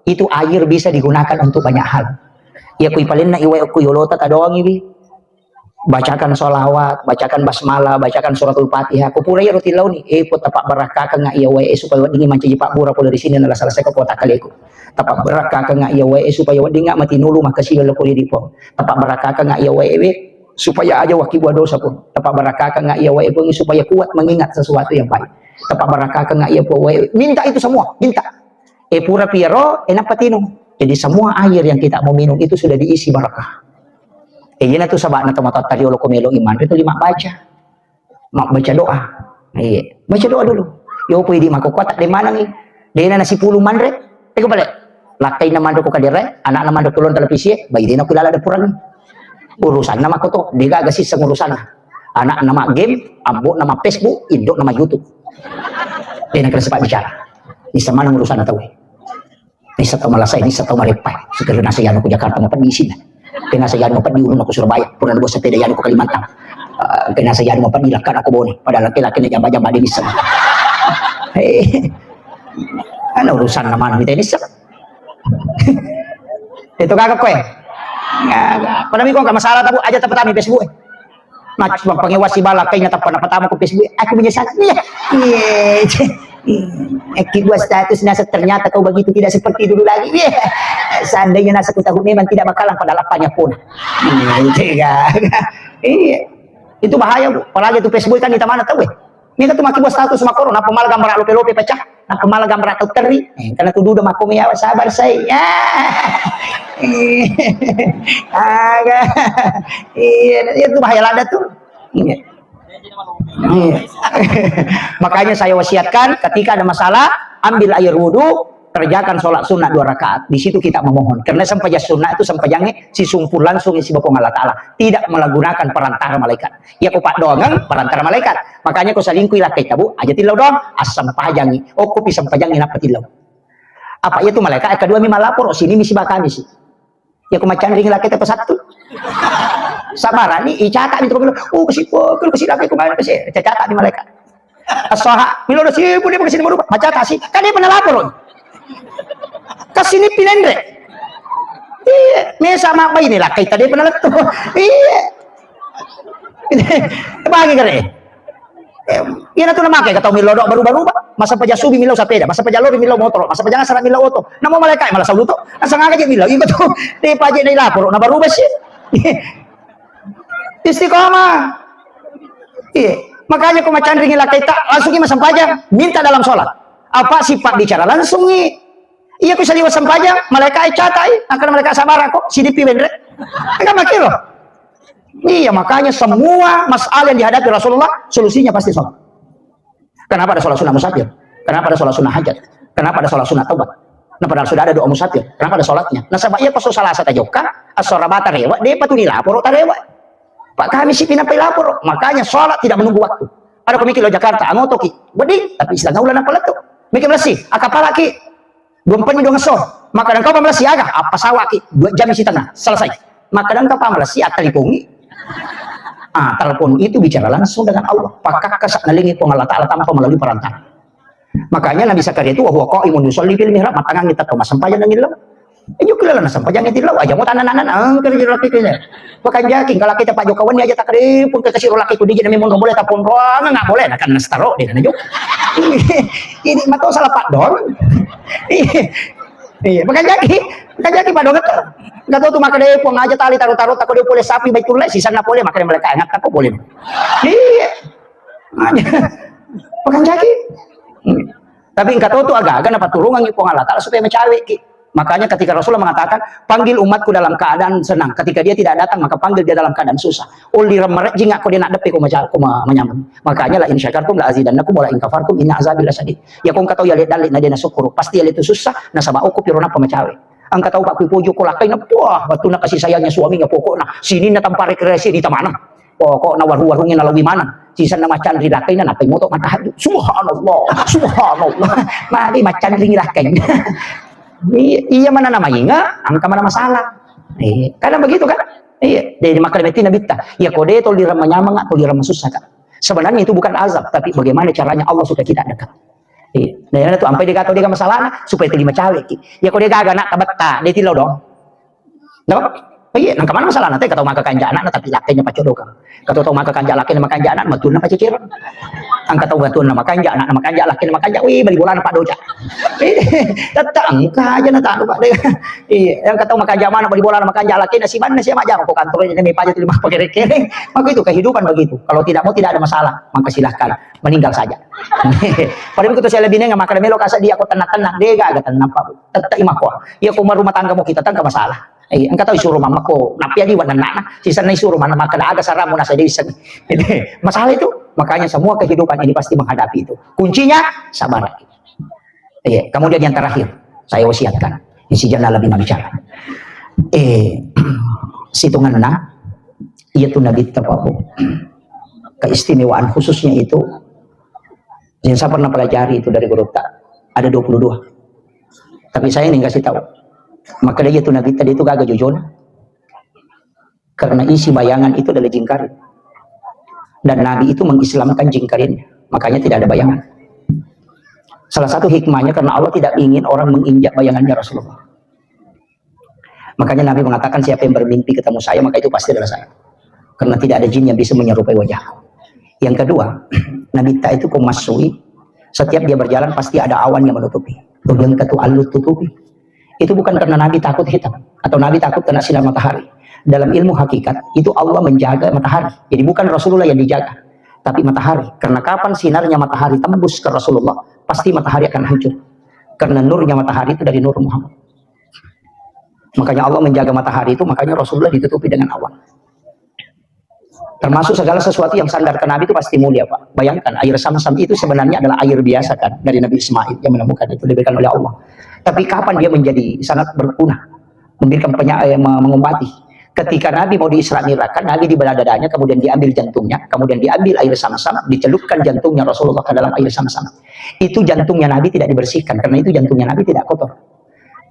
itu air bisa digunakan untuk banyak hal. Ya, kui palenna iwae ku yolota tadongi wi. Bacakan sholawat, bacakan basmalah, bacakan suratul Fatihah. Ku pura iyaro tilauni, eh, po tapabbarakkakengnga iya wae supaya weddingngi mancaji pabbura pole ri sini nala selesai ko kota kaleku. Tapabbarakkakengnga iya wae supaya weddingnga matinulu makkasiwiang loko ri Puang. Tapabbarakkakengnga iya wae we supaya aja wakkibua dosa pun. Tapabbarakkakengnga iya wae pun supaya kuat mengingat sesuatu yang baik. Tapabbarakkakengnga iya wae. Minta itu semua, minta. Eh, pura piaro, eh, nappa tinung. Jadi semua air yang kita mau minum itu sudah diisi barakah. Eh, iyana tu sabana tomatoatta riolo ko melo iman, itu lima baca. Mabbaca doa. Iya, baca doa dulu. Yo, poi di mako kuat de manengi. Dena nasi pulu manre. Teko bale. Lakkaina manre ko kadere, anakna manre ko lon televisi, bai dena ku lala depurangi. Urusanna mako to, de gaga sisseng urusanna. Anakna ma game, ambo nama Facebook, indo nama YouTube. Dena kena sempat bicara. Bisa mana urusanna tahu. Nissa tau malasai, nissa tau maleppai. Sekedar nasa yanu ku Jakarta mau peddi sini. Kena saya yanu peddi ulun aku Surabaya. Pura bosa peda yanu ku Kalimantan. Eh, kena saya yanu peddi lakkan aku Bone. Padahal laki-laki ni jamba-jamba di nissa. Hei. Ana urusan nama nang kita nissa. Itu kagak kue. Ya, pada minggu nggak masalah tabu aja tapi Facebook. Mas, pangewasi bala kaina tappa napatama ku Facebook, aku menyesal. Iya. Iya. Aku buat status nasa ternyata kau begitu tidak seperti dulu lagi. Iya. Seandainya nasa ku tahu memang tidak bakalan pada lapanya pun. Iya, itu ya. Iya. Itu bahaya, Bu. Apalagi itu Facebook kan di mana tahu, eh? Mega tu makkibua status makkoro, nappa mala gambar lope-lope pecah, nappa mala gambar tau terri. Eh, karena tu duda makko mi, ya, sabar sai. Ya. Aga. Iya, itu bahaya ladde tu. Iya. Iya. Makanya saya wasiatkan, ketika ada masalah, ambil air wudhu, kerjakan sholat sunnah dua rakaat. Di situ kita memohon. Karena sempajang sunnah itu sempajangnya si sumpu langsung isi Puang Allah Ta'ala. Tidak menggunakan perantara malaikat. Iya ko paddoangeng perantara malaikat. Makanya ko salingkui lakkaita, Bu, aja tillau doang, assempajangi. Okko pi sempajangi nappa tillau. Apa iya tu malaikat kedua mi malaporo, sini mi sibawa kami si. Iya ko macanring lakkaita pesattu. Sabarani, icata mi tu, oh, kasi po, kasi lakkai ko mana kasi, cacata mi malaikat. Asoha, milo do si, bu, dia pakai sini baru, macata si, kan dia pernah lapor. Kasini pinendre. Iya, mesa ma baine lakkaita de pernah lettu. Iya. Bagi kare. Eh, iya natu namake katau milo do baru-baru ba. Masa paja subi milo sepeda, masa paja lori milo motor, masa paja ngasara milo oto. Namo malaikat malah saluto. Asang aga je milo. Iya tu. De paje dai lapor na baru besi. Istiqomah. Iya. Makanya ko macanringi lakkaita, langsung ima sempajang, minta dalam sholat. Apa sifat bicara langsung i? Iya ko saliwa sempajang, malaikat catai, akan malaikat sabar kok, sidipi benre. Enggak makin loh. Iya, makanya semua masalah yang dihadapi Rasulullah, solusinya pasti sholat. Kenapa ada sholat sunnah musafir? Kenapa ada sholat sunnah hajat? Kenapa ada sholat sunnah taubat? Nah, padahal sudah ada doa musafir. Kenapa ada sholatnya? Nah, sebab iya pas salasa tajokka, asora bata rewa, de patuni laporo tarewa. Pak kami si pinapai laporo. Makanya sholat tidak menunggu waktu. Ada ko mikir lo Jakarta, angotoki. Wedding, tapi istilah ulang apa letu? Mikir bersih, akapalaki. Dua empat ni dua ngesso. Maka dan kau pamela siaga, apa sawaki? Dua jam isi tengah, selesai. Maka dan kau pamela si atalipongi. Ah, telepon itu bicara langsung dengan Allah. Pakakka sak nalingi Puang Allah Ta'ala tanpa melalui perantara. Makanya Nabi Zakaria itu, "Wa huwa qaimun yusalli fil mihrab," matangang kita kau masempajang nangin lo. Injo kula lana sempajang itu lo, aja mau tanah-tanah, angker jero laki kene. Pakanjaki, kalau kita Pak Jokowi ini aja tak ada pun kita kasih laki ku dia namanya mau boleh tapon ruangan, nggak boleh, nah kan nastaro dia, nah, jo. Ini mah tuh salah Pak Don. Iya, pakanjaki, pakanjaki Pak Don itu. Nggak tahu tuh maka dia pun aja tali taruh-taruh, takut dia boleh sapi baik tuh, sisana boleh, makanya mereka ingat, takut boleh. Iya. Pakanjaki. Tapi engka to tu aga-aga napaturungangngi Puang Allah Ta'ala supaya macawe'ki. Makanya ketika Rasulullah mengatakan, "Panggil umatku dalam keadaan senang." Ketika dia tidak datang, maka panggil dia dalam keadaan susah. Ulli remmerejjing akko dia nak deppe ko maca-, ko ma-, manyameng. Makanya, "La in syakartum la azidannakum wa la in kafartum inna azabi lasyadid." Ya ko engka tau yale dalle na dia nasukkuru, pasti yale tu susah, nasaba okko piro nappa macawe. Engka tau, Pak, kui pojo ko lakkainna, wah, wettunna kasih sayangnya suaminya, pokokna sininna tanpa rekreasi ni tamana. Pokokna warung-warungnya nalawi maneng. Sisenna macanri lakkainna, nappai moto mattahajud. Subhanallah, subhanallah. Magi macanri lakkainna. Iya, iya mana namainga, engka mana masalah. Eh, kadang begitu kan? Iya, jadi makkeda metti Nabitta, iya ko de tolirang manyameng, tolirang masussa, Kak. Sebenarnya itu bukan azab, tapi bagaimana caranya Allah supaya kita dekat. Iya. Nah, itu ampai degato dega masalahna, supaya terima cawe ki. Iya ko degaga anak tabetta, de tilo dong. Napa? Oh iya, nangka mana masalahna te, katau maka kanja anakna tapi lakkainna pacodokang. Katau tau maka kanja lakkainna makanja anak, matunna pacecereng. Angka tau matunna makanja, anakna makanja, lakkainna makanja, wih, bali bolana Pak Doca. Tetta engka aja na tanu Pak de. Iya, yang katau makanja mana bali bolana makanja lakkainna sibanna sia majjama ko kantor ini, mi paja tuli mappakere-kere. Maka itu kehidupan begitu. Kalau tidak mau tidak ada masalah, maka silahkan meninggal saja. Pada begitu saya lebih nengah, maka melo kasa dia ko tenang-tenang, dega aga tenang Pak. Tetta imako. Iya ko rumah tangga mau kita tangga masalah. Eh, engka tau isuro mammako, nappi adi wannanana, sisenna isuro manna makkeda aga saramu nasa de wissengi. Masalah itu, makanya semua kehidupan ini pasti menghadapi itu. Kuncinya sabar. Iya, kemudian yang terakhir, saya wasiatkan. Isi jana lebih bicara. Eh, situnganna, iya tu Nabi tapapu. Keistimewaan khususnya itu, yang saya pernah pelajari itu dari guru tak, ada dua puluh dua. Tapi saya ini kasih tahu. Maka dia itu Nabi tadi itu gagal jujur. Karena isi bayangan itu adalah jingkarin. Dan Nabi itu mengislamkan jingkarinnya. Makanya tidak ada bayangan. Salah satu hikmahnya karena Allah tidak ingin orang menginjak bayangannya Rasulullah. Makanya Nabi mengatakan, "Siapa yang bermimpi ketemu saya, maka itu pasti adalah saya. Karena tidak ada jin yang bisa menyerupai wajahku." Yang kedua, Nabi ta itu ko massui, setiap dia berjalan pasti ada awan yang menutupi. Tujuan ketu alu tutupi. Itu bukan karena Nabi takut hitam atau Nabi takut kena sinar matahari. Dalam ilmu hakikat, itu Allah menjaga matahari. Jadi bukan Rasulullah yang dijaga, tapi matahari. Karena kapan sinarnya matahari tembus ke Rasulullah, pasti matahari akan hancur. Karena nurnya matahari itu dari Nur Muhammad. Makanya Allah menjaga matahari itu, makanya Rasulullah ditutupi dengan awan. Termasuk segala sesuatu yang sandar ke Nabi itu pasti mulia, Pak. Bayangkan, air Sam-Sam itu sebenarnya adalah air biasa kan, dari Nabi Ismail yang menemukan itu, diberikan oleh Allah. Tapi kapan dia menjadi sangat berguna, memberikan penya-, eh, me-, mengobati? Ketika Nabi mau di Isra Mi'rajkan, Nabi dibelah dadanya, kemudian diambil jantungnya, kemudian diambil air Sam-Sam, dicelupkan jantungnya Rasulullah ke dalam air Sam-Sam. Itu jantungnya Nabi tidak dibersihkan, karena itu jantungnya Nabi tidak kotor.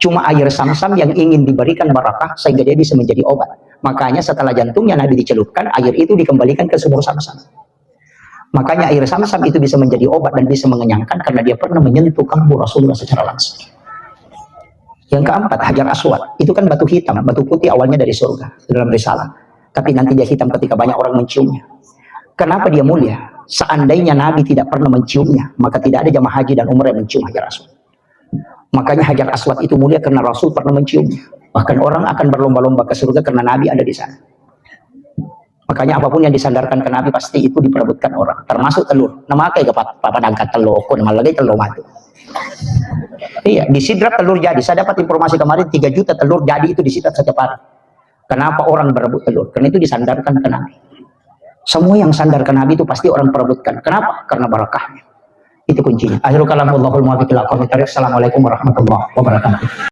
Cuma air Sam-Sam yang ingin diberikan barakah sehingga dia bisa menjadi obat. Makanya setelah jantungnya Nabi dicelupkan, air itu dikembalikan ke sumur Sam-Sam. Makanya air Sam-Sam itu bisa menjadi obat dan bisa mengenyangkan karena dia pernah menyentuh kalbu Rasulullah secara langsung. Yang keempat, Hajar Aswad. Itu kan batu hitam, batu putih awalnya dari surga, dalam risalah. Tapi nanti dia hitam ketika banyak orang menciumnya. Kenapa dia mulia? Seandainya Nabi tidak pernah menciumnya, maka tidak ada jamaah haji dan umrah yang mencium Hajar Aswad. Makanya Hajar Aswad itu mulia karena Rasul pernah menciumnya. Bahkan orang akan berlomba-lomba ke surga karena Nabi ada di sana. Makanya apapun yang disandarkan ke Nabi pasti itu diperebutkan orang, termasuk telur. Nama kayak apa? Apa dangkat telur, kok nama lagi telur mati. Iya, di Sidrap telur jadi. Saya dapat informasi kemarin tiga juta telur jadi itu di Sidrap setiap hari. Kenapa orang berebut telur? Karena itu disandarkan ke Nabi. Semua yang sandar ke Nabi itu pasti orang perebutkan. Kenapa? Karena barakahnya. Itu kuncinya. Akhirul kalam, wallahul muwaffiq ila aqwamit thariq. Assalamualaikum warahmatullahi wabarakatuh.